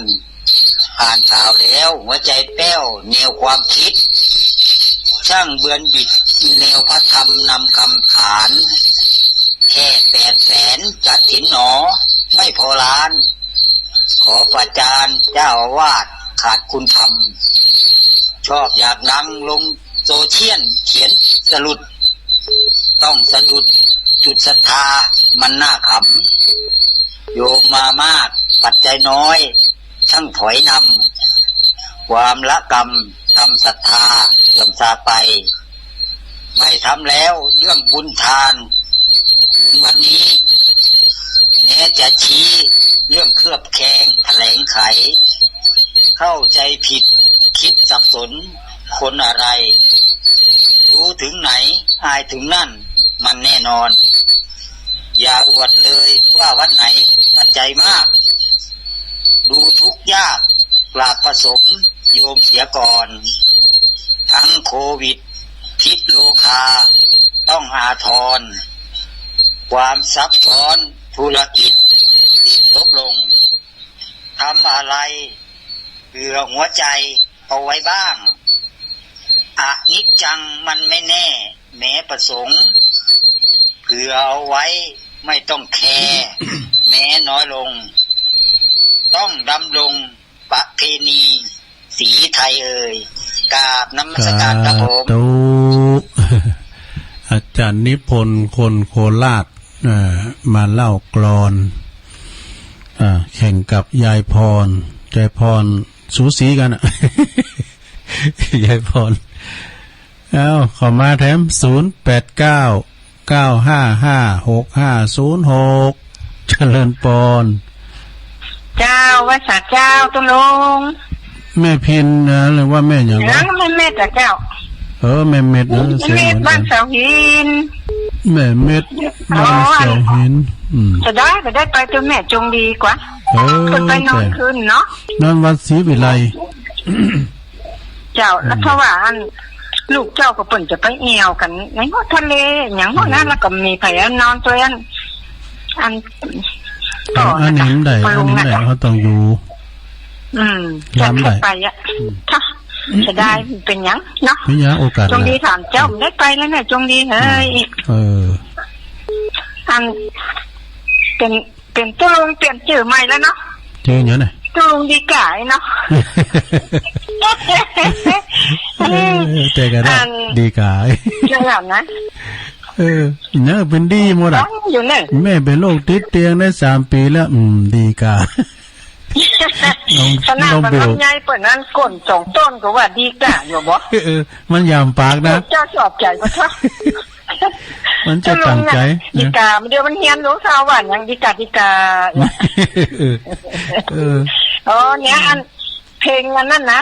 อ่านข่าวแล้วหัวใจแป้วแนวความคิด ช่างเบือนบิดแนวพระธรรมนำคำขาน แค่แปดแสนกฐินหนอ ไม่พอล้าน ขอประจานเจ้าอาวาสขาดคุณธรรม ชอบอยากดังลงโซเชียลเขียนสลุด ต้องสะดุดจุดศรัทธามันน่าขำ โยมมามากปัจจัยน้อย ช่างถอยนำ ความละกำทำศรัทธาเสื่อมทราบไป ไม่ทำแล้วเรื่องบุญทาน หนุนวันนี้ แม้จะชี้เรื่องเคลือบแคลงแถลงไข เข้าใจผิดคิดสับสนคนอะไร รู้ถึงไหนอายถึงนั่นมันแน่นอน อย่าอวดเลยว่าวัดไหนปัจจัยมาก ดูทุกข์ยากกราบผสมโยมเสียก่อน ทั้งโควิดพิษโรคาต้องอาทร ความซับซ้อนธุรกิจติดลบลง ทำอะไรเผื่อหัวใจเอาไว้บ้าง อนิจจังมันไม่แน่ แม้ประสงค์ เผื่อเอาไว้ไม่ต้องแคร์ แม้น้อยลง ต้องดำรงประเพณีสีไทยเอ่ย กราบนมัสการครับผม สาธุ อาจารย์นิพนธ์ คนโคราช เอ่อ มาเล่ากลอน อ่า แข่งกับยายพร ยายพรสูสีกั๋นอะ ยายพร เอ้า เข้ามาแถม ศูนย์แปดเก้า เก้าห้าห้า หกห้าศูนย์หก เจริญปอน เจ้า ไหว้สาเจ้า ตุ๊ลุง แม่พินนะ หรือว่าแม่หยังวะ เออ แม่เม็ดอะเจ้า เออ แม่เม็ด เออ แม่เม็ด เสียงเหมือนกั๋น บ้านเสาหิน แม่เม็ด อ๋อ บ้านเสาหิน อืม จะได้ จะได้ไปตุ๊แม่จงดีกว่า เออ เปิ้นไปนอนคืนเนาะ นอนวัดศรีวิไล เจ้า แล้ว อืม เพราะว่าอัน ลูกเจ้าก็เปิ้นจะไปแอ่วกั๋นในหัวทะเล หยังหัวนั้น อืม แล้วก็มีไผนอนตวยอัน อัน เออ อันนี้มันได้ อันนี้มันได้ เฮาต้องอยู่ อืม ยามได้ จะไปอะ อืม ถ้า เสียดาย เป๋นหยังเนาะ เป๋นหยัง โอกาส จงดี หน้า ถามเจ้า อืม ได้ไปแล้วเนี่ย จงดี เฮ้ย อืม เออ อัน เป๋น เป๋นตุ๊ลุงเปลี่ยนจื้อใหม่แล้วเนาะ จื้อหยังเนี่ย ตุ๊ลุงดีก๋าเนาะ เออ แต่ก็ได้ อัน ดีก๋า จังหวะนะ เออ เนี่ยเป๋นดีหมดอะ อยู่เนี่ย แม่เป๋นโรคติดเตียงได้สามปี๋แล้ว อืม ดีก๋า น้อง ขนาด น้องเบล มันลำไยเปิ้นนั้นก้นสองต้นก็ว่าดีก๋าอยู่บ่ เออ มันหยาบปากนะ เจ้าชอบใจ๋บ่เจ้า มันจะตั้งใจ๋ ตุ๊ลุงเนี่ย นะ ดีก๋า เดี๋ยวมันเฮี้ยนหลวงตาว่าหยังดีก๋า ดีก๋า เออ เออ อ๋อ เนี่ย อัน เพลงอันนั้นนะ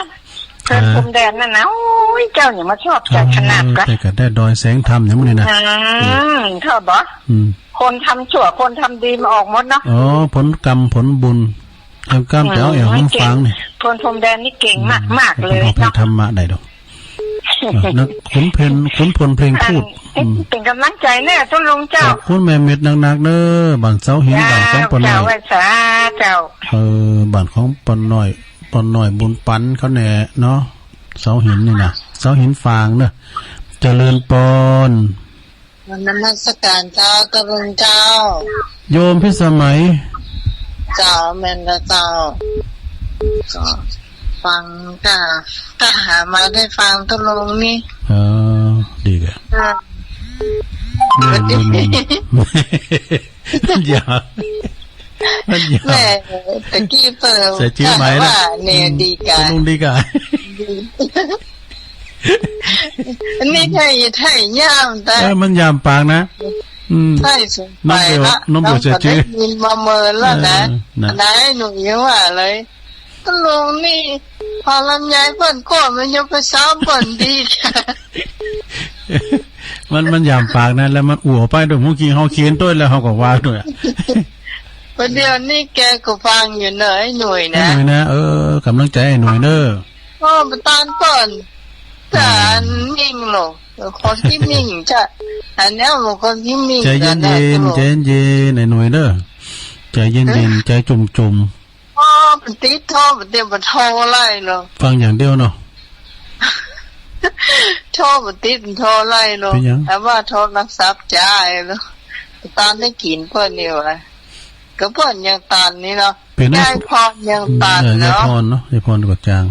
เพลินพรมแดนนั่นนะ โอ้ย เจ้าเนี่ยมาชอบใจ๋ขนาดกะ แต่ก็ได้ดอยแสงธรรมอย่างนี้นะ อืม ชอบบ่ อืม คนทำชั่ว คนทำดีมันออกหมดเนาะ อ๋อ ผลกรรม ผลบุญ แอมกล้ามแจ๋ว แอมฟังนี่ เพลินพรมแดนนี่เก่งมากๆ เลยเนาะ ธรรมะได้ดอก เออ นักขุนเพลง ขุนพลเพลงพูด อัน อืม เป๋นก๋ำลังใจ๋เน่อตุ๊ลุงเจ้า ขอบคุณแม่เม็ดนักๆ เน่อ บ้านเสาหิน เจ้า บ้านของป้อน้อย เจ้า ไหว้สาเจ้า เออ บ้านของป้อน้อย ป้อน้อยบุญปันเขาแหน่เนาะ เสาหินนี่นะ เสาหินฟางเน่อ เจริญปอน นมัสการเจ้า ตุ๊ลุงเจ้า โยมพิสมัย เจ้า แม่นแล้วเจ้า ก็ฟังค่ะ ก็หามาได้ฟังตุ๊ลุงนี่ เออ ดีกะ ค่ะ แม่น แม่น แม่น อย่า มันยาม แม่ ตะกี้เปิ้น ใส่จื้อใหม่นะ ว่าแนวดีกา อืม ลุงดีกา อันนี้ไทย ไทยยามแต่ เออ มันยามปากนะ อืม ใช่ สงสัยละ น้องเบล น้องเบล ใส่จื้อ ได้ยินมาเมินแล้วนะ เออ นะ นายหนุ่มยังว่าเลย ตะลุงนี่ พอลำไยเปิ้นโกรธมันยังไปซ้ำเปิ้นดีกา มัน มันยามปากนะ แล้วมันอัวไปด้วย เมื่อกี้เฮาเขียนตวยแล้วเฮาก็ว่าตวย ประเดี๋ยวนี้แกก็ฟังอยู่เนอะ ไอ้หนุ่ยนะ ไอ้หนุ่ยนะ เออ กำลังใจ๋ไอ้หนุ่ยเนอะ โอ้ บ่ตานเปิ้น อืม จ๋า อันมิ่งหรอก คนตี้มิ่งจ้ะ อันเนี้ยมันคนตี้มิ่ง ใจ๋เย็นๆ จ๋า ใจ๋เย็นๆ ไอ้หนุ่ยเนอะ ใจ๋เย็นๆ ใจ๋จุ่มๆ โอ้ มันติดโทร มันเดี๋ยวมันโทรไล่เนาะ ฟังอย่างเดียวเนาะ โทรมันติด มันโทรไล่เนาะ เป็นหยัง แต่ว่าโทรศัพท์จ๋าเนาะ ตานได้กิ๋นเปิ้นนี่หว่า ก็เปิ้นยังตันนี่เนาะ เป็นนะ ยายพรยังตัน เออ ยาย เนาะ พรเนาะ ยายพรก็จาง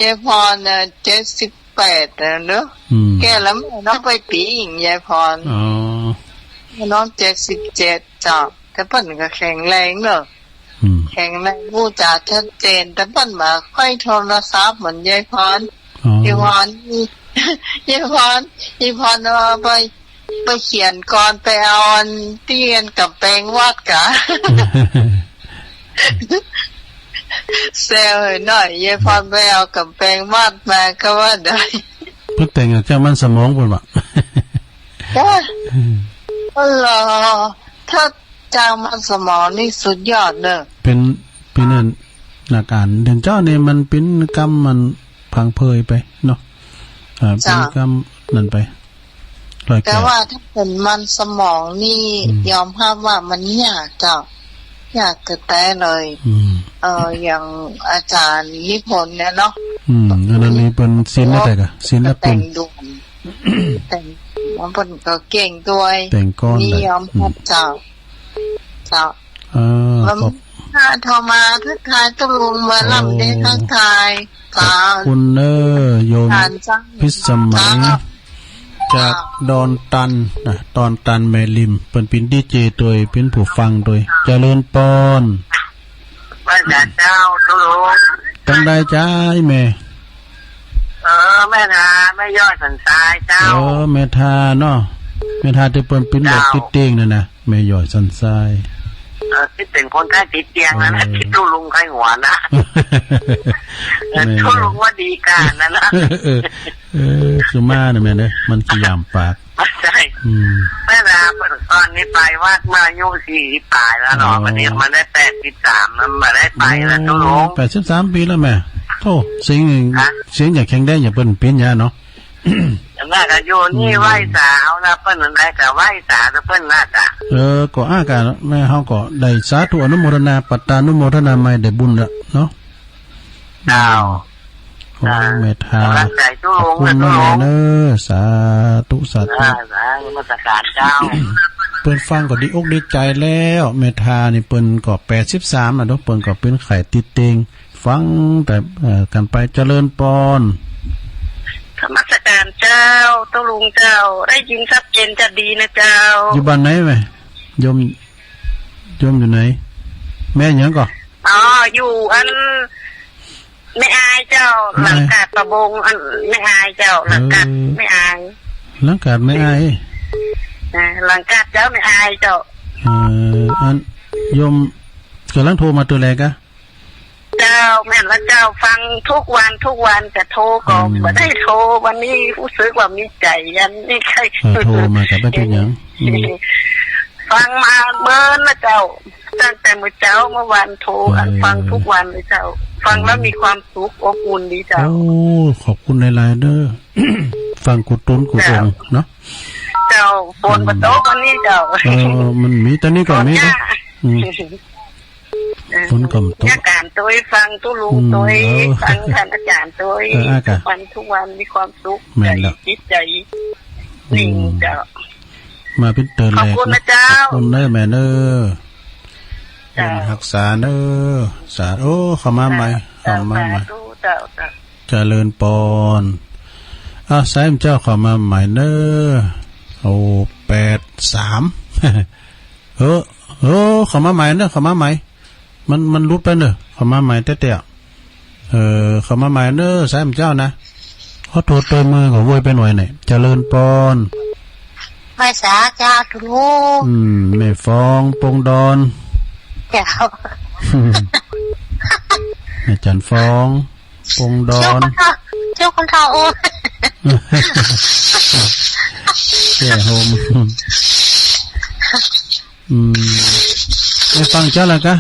ยายพรน่ะ เจ็ดสิบแปดแล้วเนาะ อืม แก่แล้วแม่ น้องไปปี๋อิง ยายพร อ๋อ น้องเจ็ดสิบเจ็ดเจ้า แต่เปิ้นก็แข็งแรงเนาะ อืม แข็งแรง อู้จ๋าชัดเจน แต่เปิ้นบ่ค่อยโทรศัพท์เหมือนยายพร อ๋อ ยายพร ยายพร ยายพรว่าไป ไปเขียนกลอน ไปเอาอันตี้อันก๋ำแปงวัดกา แซวหน่อย ยายพรไปเอาก๋ำแปงวัดมาก็ว่าได้ เปิ้นแต่งจากมันสมองเปิ้นว่า จ้ะ อ๋อเหรอ ถ้าจากมันสมองนี่สุดยอดเนอะ เป๋น เป๋นอันนักอ่าน เดี๋ยวเจ้านี่มันเป๋นกำมันพังเพยไปเนาะ อ่า เป๋น เจ้า กำนั่นไป ร้อยแปด แต่ว่าถ้าเป๋นมันสมองนี่ อืม ยอมฮับว่ามันยากเจ้า ยากกระแตเลย อืม เออ อย่างอาจ๋ารย์นิพนธ์เนี่ยเนาะ อืม อันนั้นนี่เปิ้นศิลป์ละใดกะ ศิลปิน แต่งด่วน แต่ง เปิ้นก็เก่งตวย แต่งกลอน นี่ ได้ ยอมฮับ อืม เจ้า เจ้า เออ แล้ว ขอบ ถ้าโทรมาทักทายตุ๊ลุง มาลำเด้ โอ้ ทักทาย ขอบคุณเน้อ โยม อาจ๋ารย์ พิสมัย เจ้า จากดอนตันนะ ดอนตันแม่ริม เปิ้นเป๋นดีเจตวย เป๋นผู้ฟังตวย เจริญปอน ไหว้สาเจ้าตุ๊ลุง ตังใดจ๊ะไอ้แม่ เออ แม่ทา แม่ย้อยสันทรายเจ้า เออ แม่ทาเนาะ แม่ทาตี้เปิ้นเป๋นโรค เจ้า ติดเตียงนั่นนะ แม่ย้อยสันทราย เออ ตี้เป๋นคนไข้ติดเตียงนั่นนะ เออ ตี้ตุ๊ลุงใค่หัวนะ เออ แม่ย้อย ตุ๊ลุงว่าดีการนั่นนะ เออ เออ คือมาเนี่ยแม่เน้อ มันขี้ยามปาก ใจ้ อืม แม่ทา เปิ้นก่อนนี่ไปวัดมาอายุสี่สิบป๋ายแล้วเนาะ อ๋อ บัดนี้มาได้แปดสิบสามแล้ว บ่ได้ไปแล้วตุ๊ลุง แปดสิบสามปี๋แล้วแม่ โธ่ เสียง ฮะ เสียงจะแข็งแรง จะเปิ้นเป๋นยาเนาะ แม่ก็อยู่นี่ อืม ไหว้สาเอาละ เปิ้นอันใดก็ไหว้สาแต่เปิ้นน่าจะ เออ ก็อ้ากะ แม่เฮาก็ได้สาธุอนุโมทนา ปัตตานุโมทนาใหม่ ได้บุญละเนาะ เจ้า โอ้ อ่า แม่ทา กำลังใจ๋ตุ๊ลุง ขอบคุณนะตุ๊ลุง แม่เน้อ สาธุ สาธุ อ่า สาธุ นมัสการเจ้า เปิ้นฟังก็ดีอกดีใจ๋แล้ว แม่ทานี่เปิ้นก็แปดสิบสามแล้วเนาะ เปิ้นก็เป๋นไข้ติดเตียง ฟังแต่ เอ่อ กั๋นไป เจริญปอน นมัสการเจ้า ตุ๊ลุงเจ้า ได้ยินชัดเจนจะดีนะเจ้า อยู่บ้านไหนแม่ โยม โยมอยู่ไหน แม่หยังก่อ อ๋อ อยู่อัน แม่อายเจ้า แม่อาย หลังกาดประบง อัน แม่อายเจ้า หลังกาด เออ แม่อาย หลังกาดแม่อาย อ่า หลังกาดเจ้า แม่อายเจ้า เออ อัน โยมก่ำลังโทรมาเตื้อแลกะ เจ้า แม่นละเจ้า ฟังทุกวัน ทุกวัน จะโทรก็ อืม บ่ได้โทร วันนี้ฮู้สึกว่ามีใจ๋ อันนี้ใค่ เออ โทรมาก็บ่เป๋นหยัง อืม ฟังมาเมินนะเจ้า ตั้งแต่มื้อเจ๊าเมื่อวานโทร อัน เออ ฟังทุกวันเลยเจ้า ฟังแล้ว อืม มีความสุขอบอุ่นดีเจ้า โอ้ ขอบคุณหลายๆ เด้อ ฟังกู้ตนกู้องค์เนาะ เจ้า ฝนบ่ตกวันนี้เจ้า เออ มันมี ตอนนี้ก็มีนะ อืม เออ ฝนก็บ่ตก อาจ๋ารย์ตวย ฟังตุ๊ลุงตวย อืม เออ ฟังท่านอาจ๋ารย์ตวย เออ อ่ะ ทุกวัน ทุกวันมีความสุข แม่นแล้ว ใจ๋ จิตใจ๋ อืม นิ่งเจ้า มาเป๋นเตื้อแลก ขอบคุณนะเจ้า ขอบคุณเน้อแม่เน้อ เจ้า เปิ้นฮักษาเน้อ สาธุ เข้ามาใหม่ เจ้า เข้ามาใหม่ สาธุเจ้า เจ้า เจริญปอน อ้าว สายเจ้าเข้ามาใหม่เน้อ โอ้ แปดสาม เฮ้อ เออ เข้ามาใหม่เนอะ เข้ามาใหม่ มัน มันหลุดไปเนอะ เข้ามาใหม่แต๊ๆ เออ เข้ามาใหม่เนอะ สายของเจ้านะ ขอโทษ ตวยมือก็โวยไปหน่อยเนี่ย เจริญปอน ไหว้สาเจ้า ตู อืม แม่ฟอง ปงดอน เจ้า แม่จันฟอง ปงดอน เจ้าคนเฒ่า เจ้าคนเฒ่า โอ้ แก่โฮม อืม ไปฟังเจ้าละกะ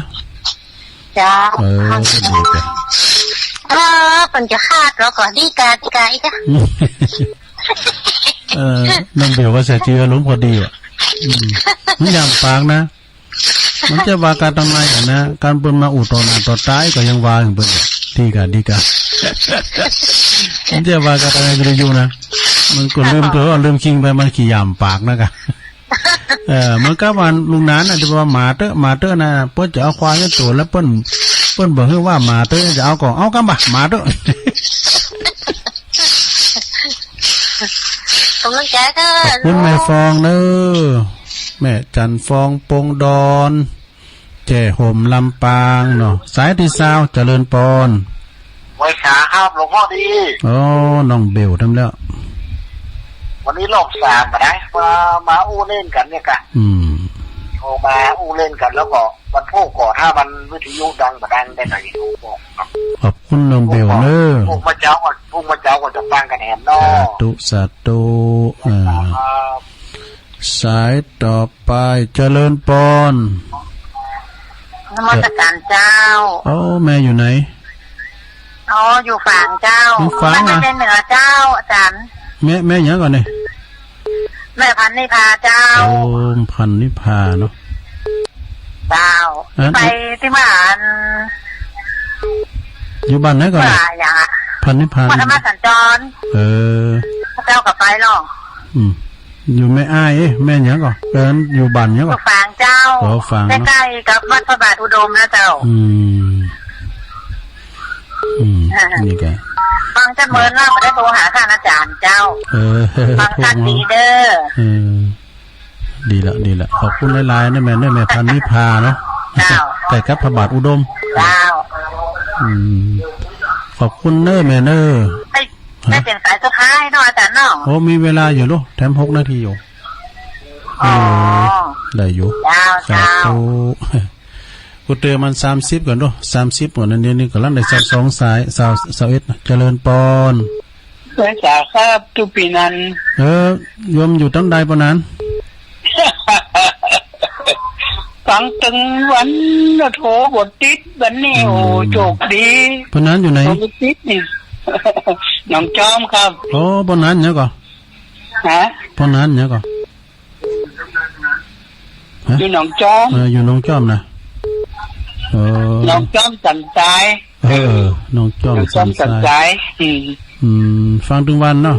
เจ้า เออ ดีจ้ะ เออ เปิ้นจะคาดเราก็ดีกา ดีกาอีกอะ เออ น้องเบลว่าใส่จื้ออารมณ์พอดีอะ อืม มันหยาบปากนะ มันจะว่ากาตังในอะนะ การเปิ้นมาอู้ต่อหน้าต่อต๋าก็ยังว่าอย่างเปิ้นอะ ดีกา ดีกา มันจะว่ากาตังในวิทยุนะ มันก็ลืมตั๋ว ลืมคิงไป มันขี้หยาบปากนะกะ เออ เหมือนกับว่าลุงหนานน่ะ ตี้ว่าหมาเต๊อะ หมาเต๊อะนะ เปิ้นจะเอาควายเนี่ยตั๋วแล้วเปิ้น เปิ้นบ่หื้อว่าหมาเต๊อะ จะเอาก่อ เอากำบ่า หมาเต๊อะ กำลังใจ๋เต๊อะ ขอบคุณแม่ฟองเนอะ แม่จันฟอง ปงดอน แจ้ห่ม ลำปางเนาะ สายตี้ซาว เจริญปอน ไหว้สาครับ หลวงพ่อดี อ๋อ น้องเบลทำแล้ว วันนี้รอบสามบ่าดาย มา มาอู้เล่นกั๋นเนี่ยกะ อืม โทรมาอู้เล่นกั๋น แล้วก็วันพูกก็ ถ้ามันวิทยุดังบ่ดังได้หน่อย วิทยุบอกครับ ขอบคุณน้องเบลเนอะ พูกมาเจ๊าก็ พูกมาเจ๊าก็จะฟังกั๋นแหมเนาะ สาธุ สาธุ อ่า ครับ สายต่อไป เจริญปอน นมัสการเจ้า เอ้า แม่อยู่ไหน อ๋อ อยู่ฝางเจ้า อยู่ฝาง แม่ เหรอ ไม่ได้เหนือเจ้า อาจ๋ารย์ แม่ แม่หยังก่อนเนี่ย แม่พันนิพาเจ้า โอ้ พันนิพาเนาะ เจ้า อัน ไปตี้บ้าน อยู่บ้านไหนก่อนเนี่ย ว่าอย่างอะ พันนิพา วัดธรรมสัญจร เออ เจ้าก็ไปหรอ อืม อยู่แม่อ้าย เอ๊ะ แม่หยังก่อ เออ อยู่บ้านหยังก่อ อยู่ฝางเจ้า อ๋อ ฝางเนาะ ใก้ๆ กับวัดพระบาทอุดมนะเจ้า อืม อืม อ่า นี่กะ ฟังจนเมินว่าบ่ได้โทรหาท่านอาจ๋ารย์เจ้า เออ ฟังท่านดีเด้อ เออ ดีละ ดีละ ขอบคุณหลายๆ นะแม่ นะแม่พันนิพาเนาะ เจ้า ใก้กับพระบาทอุดม เจ้า อืม ขอบคุณเนอะแม่เนอะ ให้ ฮะ ให้เป๋นสายสุดท้ายเนาะอาจ๋ารย์เนาะ โอ้ มีเวลาอยู่ลูก แถมหกนาทีอยู่ อ๋อ เออ ได้อยู่ เจ้า สาธุ เจ้า กูเตือนมันสามสิบก่อนเนาะ สามสิบก่อน อันนี้นี่ก่อน แล้วได้สักสองสาย ซาว ซาวเอ็ดนะ เจริญปอน ไหว้สาครับ ตุ๊ปีนัน เออ โยมอยู่ตังใดปอหนาน ฟังตึงวันนะ โทรบ่ติดวันนี้ อืม โอ้ โจคดี ปอหนานอยู่ไหน โทรบ่ติดนี่ หนองจอมครับ โอ้ ปอหนานหยังก่อ ฮะ ปอหนานหยังก่อ ฮะ อยู่หนองจอม เออ อยู่หนองจอมนะ เออ หนองจอมสันทราย เออ หนองจอม หนองจอมสันทราย สันทราย อืม อืม ฟังตึงวันเนาะ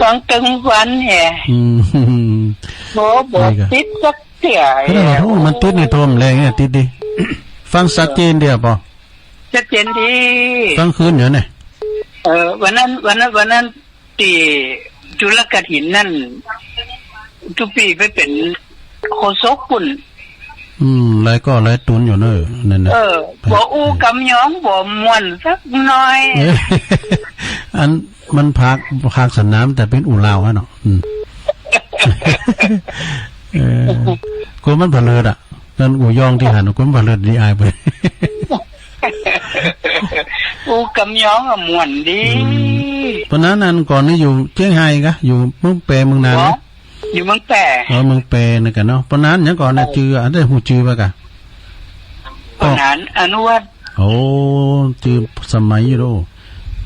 ฟังตึงวันแหม อืม โอ้ บ่ นี่กะ ติดสักเตื้อ เออ โอ้ มันติดในโทรมแรงเนี่ย ติดดี ฟังชัดเจนเดียวปอ ชัดเจนดี ฟังคืนอยู่เนี่ย เออ วันนั้น วันนั้น วันนั้น ตี้จุลกฐินนั่น ตุ๊ปีไปเป๋นโฆษกปุ้น อืม หลายก้อหลายตุ๊นอยู่เนอะ นั่นนะ เออ บ่อู้กำยอง บ่ม่วนสักหน้อย เออ อันมันภาค ภาคสนาม แต่เป๋นอู้ลาวอะเนาะ อืม เออ กลัวมันผะเลิดอะ นั่นอู้ยองตี้หัน กลัวมันผะเลิดดีอายไป อู้กำยองอะม่วนดี อืม ปอหนาน อันก่อนนี่อยู่เจียงไฮ้กะ อยู่เมืองแป เมืองนาน บ่ นะ อยู่เมืองแป อ๋อ เมืองแปนะกะเนาะ ปอหนานหยังก่อนะ เออ จื้อ อันได้ฮู้จื้อบ่กะ ปอหนานอนุวัฒน์ โอ้ จื้อสมัยอยู่โล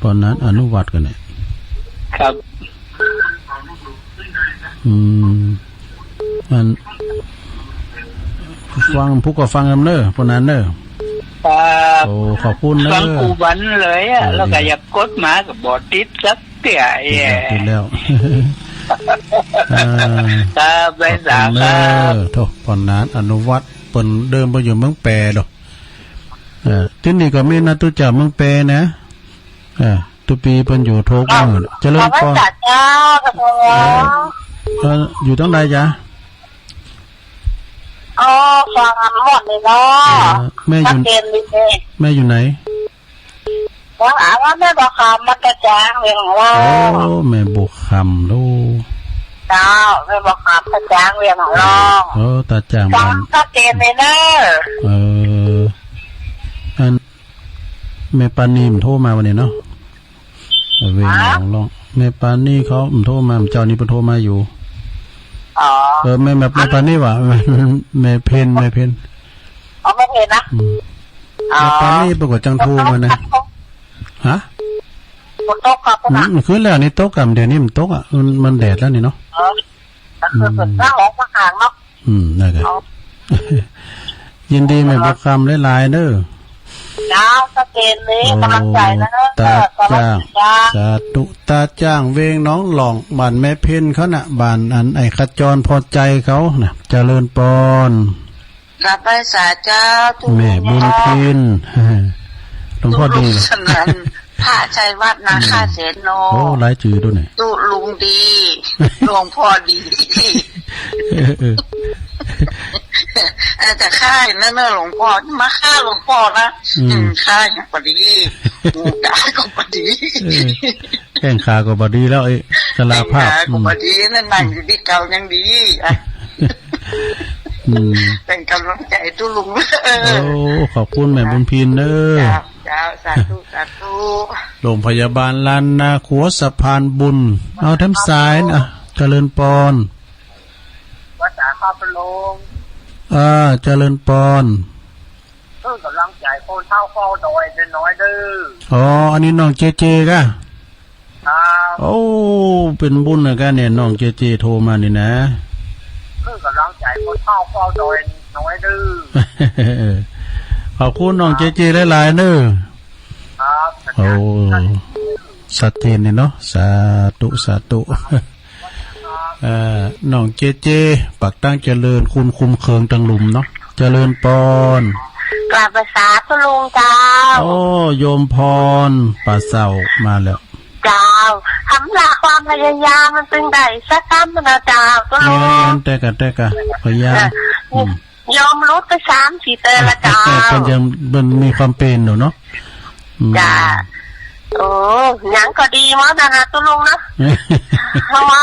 ปอหนานอนุวัฒน์กะเนี่ย ครับ อืม อัน ฟัง ผู้ก็ฟังนำเนอะ ปอหนานเนอะ ครับ โอ้ ขอบคุณเนอะ ฟังกู้วันเลยอะ เออ แล้วก็ ดีละ อยากกดมาก็บ่ติดสักเตื้อ ติดแล้ว เอ้ย ติดแล้ว อ่า ครับ ไหว้สาครับ ขอบคุณเนอะ โถ่ ปอหนานอนุวัฒน์ เปิ้นเดิมเปิ้นอยู่เมืองแปดอก เออ ตี้นี่ก็มีนะ ตุ๊เจ้าเมืองแปนะ เออ ตุ๊ปีเปิ้นอยู่โทก อ้าว มื้อ เจริญปอน ขอบพระคุณเจ้า ขอบคุณ เออ เออ อยู่ตังใดจ๊ะ เอ อ๋อ ฟังหมดเลยเนาะ เออ แม่อยู่ ชัดเจนดีเลย แม่อยู่ไหน ว่า ว่าแม่บัวคำมาตาจ้างเวียงหลอง โอ้ แม่บัวคำลูก เจ้า แม่บัวคำตาจ้างเวียงหลอง เออ ตาจ้าง ฟังบ้าน ชัดเจนเลยเนอะ เออ อัน แม่ปานีมันโทรมาวันนี้เนาะ เออ เวียงหลอง ฮะ แม่ปานีเขามันโทรมา เจ้านี้เปิ้นโทรมาอยู่ อ๋อ เออ แม่ แม่ แม่ปานีหว่า แม่เพ็ญ แม่เพ็ญ อ๋อ แม่เพ็ญนะ อืม อ๋อ แม่ปานีเปิ้นก็จังโทรมานะ ฮะ ฝนตกครับ อืม เมื่อคืนแล้วนี่ตกอะ เดี๋ยวนี้มันตกอะ มัน มันแดดแล้วนี่เนาะ อ๋อ ก็คือ อืม ฝนตกออกมาข้างนอก อืม นั่นแหละ อ๋อ ยินดีแม่บัวคำหลายๆ เด้อ เจ้า ชัดเจนเลย โอ้ กำลังใจนะ ตาจ้าง สวัสดีจ้า สาธุ ตาจ้างเวียงหนองหลอง บ้านแม่เพ็ญเขาน่ะ บ้านอันไอ้ขจรพอใจเขาน่ะ เจริญปอน กราบไหว้สาเจ้า ตุ๊ลุง แม่บุญพิน หลวงพ่อดี ตุ๊ลุงสนั่น พระชัยวัฒน์ นาคาเสนโน โอ้ หลายจื่อด้วยเนี่ย ตุ๊ลุงดี หลวงพ่อดี เออ เออ เออ แต่ข้านั่นน่ะหลวงพ่อ มาข้าหลวงพ่อนะ อืม อืม ข้ายังบ่ดี หูตาก็บ่ดี เออ แข้งขาก็บ่ดีแล้ว ไอ้ชราภาพ แข้งขาก็บ่ดี อืม นั่นนั่งอยู่ตี้เก่ายังดีอะ อืม เป๋นก๋ำลังใจ๋ตุ๊ลุง โอ้ ขอบคุณแม่บุญพินเด้อ เจ้า เจ้า สาธุ สาธุ โรงพยาบาลล้านนา ขัวสะพานบุญ เอาแถมสายนะ เจริญปอน ภาษาข้าพระโลง อ่า เจริญปอน เพิ่งก๋ำลังใจ๋คนเฒ่าเฝ้าดอยน้อยๆ เด้อ อ๋อ อันนี้น้องเจเจกะ ครับ โอ้ เป๋นบุญนะกะเนี่ย น้องเจเจโทรมานี่นะ เพิ่งก๋ำลังใจ๋คนเฒ่าเฝ้าดอยน้อยเด้อ ขอบคุณน้องเจเจหลายๆ เน้อ ครับ โอ้ ชัดเจนนี่เนาะ สาธุ สาธุ เอ่อ น้องเจเจ ปากตางเจริญ คุณคุมเคิงตังหลุมเนาะ เจริญปอน กราบไหว้สาตุ๊ลุงเจ้า โอ้ โยมพร ป่าเสามาแล้ว เจ้า ทำละความพยายามมันจึงได้สักกำนะเจ้า ตุ๊ลุง แม่น แต่กะ แต่กะ พยายาม เออ อืม ยอมหลุดไปสามสี่เตื้อละเจ้า เปิ้นยัง เปิ้นมีความเป๋นอยู่เนาะ อืม จ้า โอ้ หยังก็ดีหมดนะนะตุ๊ลุงเนาะ เพราะว่า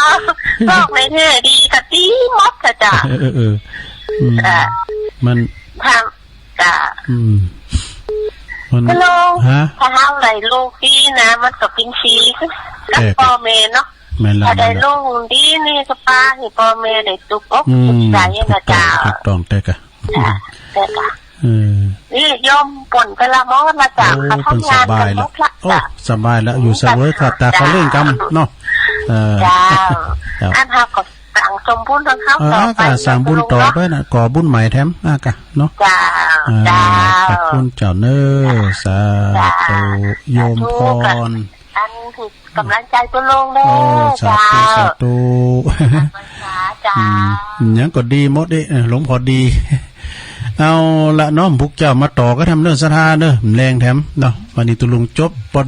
โลกในเทื่อดีก็ดีหมดค่ะจ้า เออ เออ เออ อืม จ้า มัน ทาง จ้า อืม มัน ตุ๊ลุง ฮะ ถ้าเฮาได้ลูกดีนะ มันก็เป๋นสีกับ แปลก ป้อแม่เนาะ แม่นละ ถ้าได้ แม่นละ ลูกดีนี่ก็ปาหื้อป้อแม่ได้ตุ๊กอก อืม ตุ๊กใจ๋นะเจ้า ถูกต้อง ถูกต้อง แต่กะ จ้า แต่กะ เออ นี่โยมป๋นไปละหมดละจ้า โอ้ เขาทำงานกั๋นหมดละ เปิ้นสบายละ โอ้ จ้า สบายละ อยู่เสวย อืม ค่ะ แต่เขาเร่งกำเนาะ เออ เจ้า เจ้า อันเฮาก็สั่งสมบุญของเขา เออ ต่อไป กะสั่งบุญต่อไปนะ ตุ๊ลุงเนาะ ก่อบุญใหม่แถม อ่ะกะเนาะ เจ้า เออ เจ้า ขอบคุณเจ้าเน้อ สาธุ เจ้า โยมพร สาธุ อัน ก๋ำลังใจ๋ตุ๊ลุงเน้อ โอ้ สาธุ เจ้า สาธุ เจ้า อืม หยังก็ดีหมดเอ๊ะ เออ หลวงพ่อดี เอาละเนาะ พุกเจ้ามาต่อก็แถมเน้อ ศรัทธาเน้อ แฮงแถมเนาะ วันนี้ตุ๊ลุงจบปอดี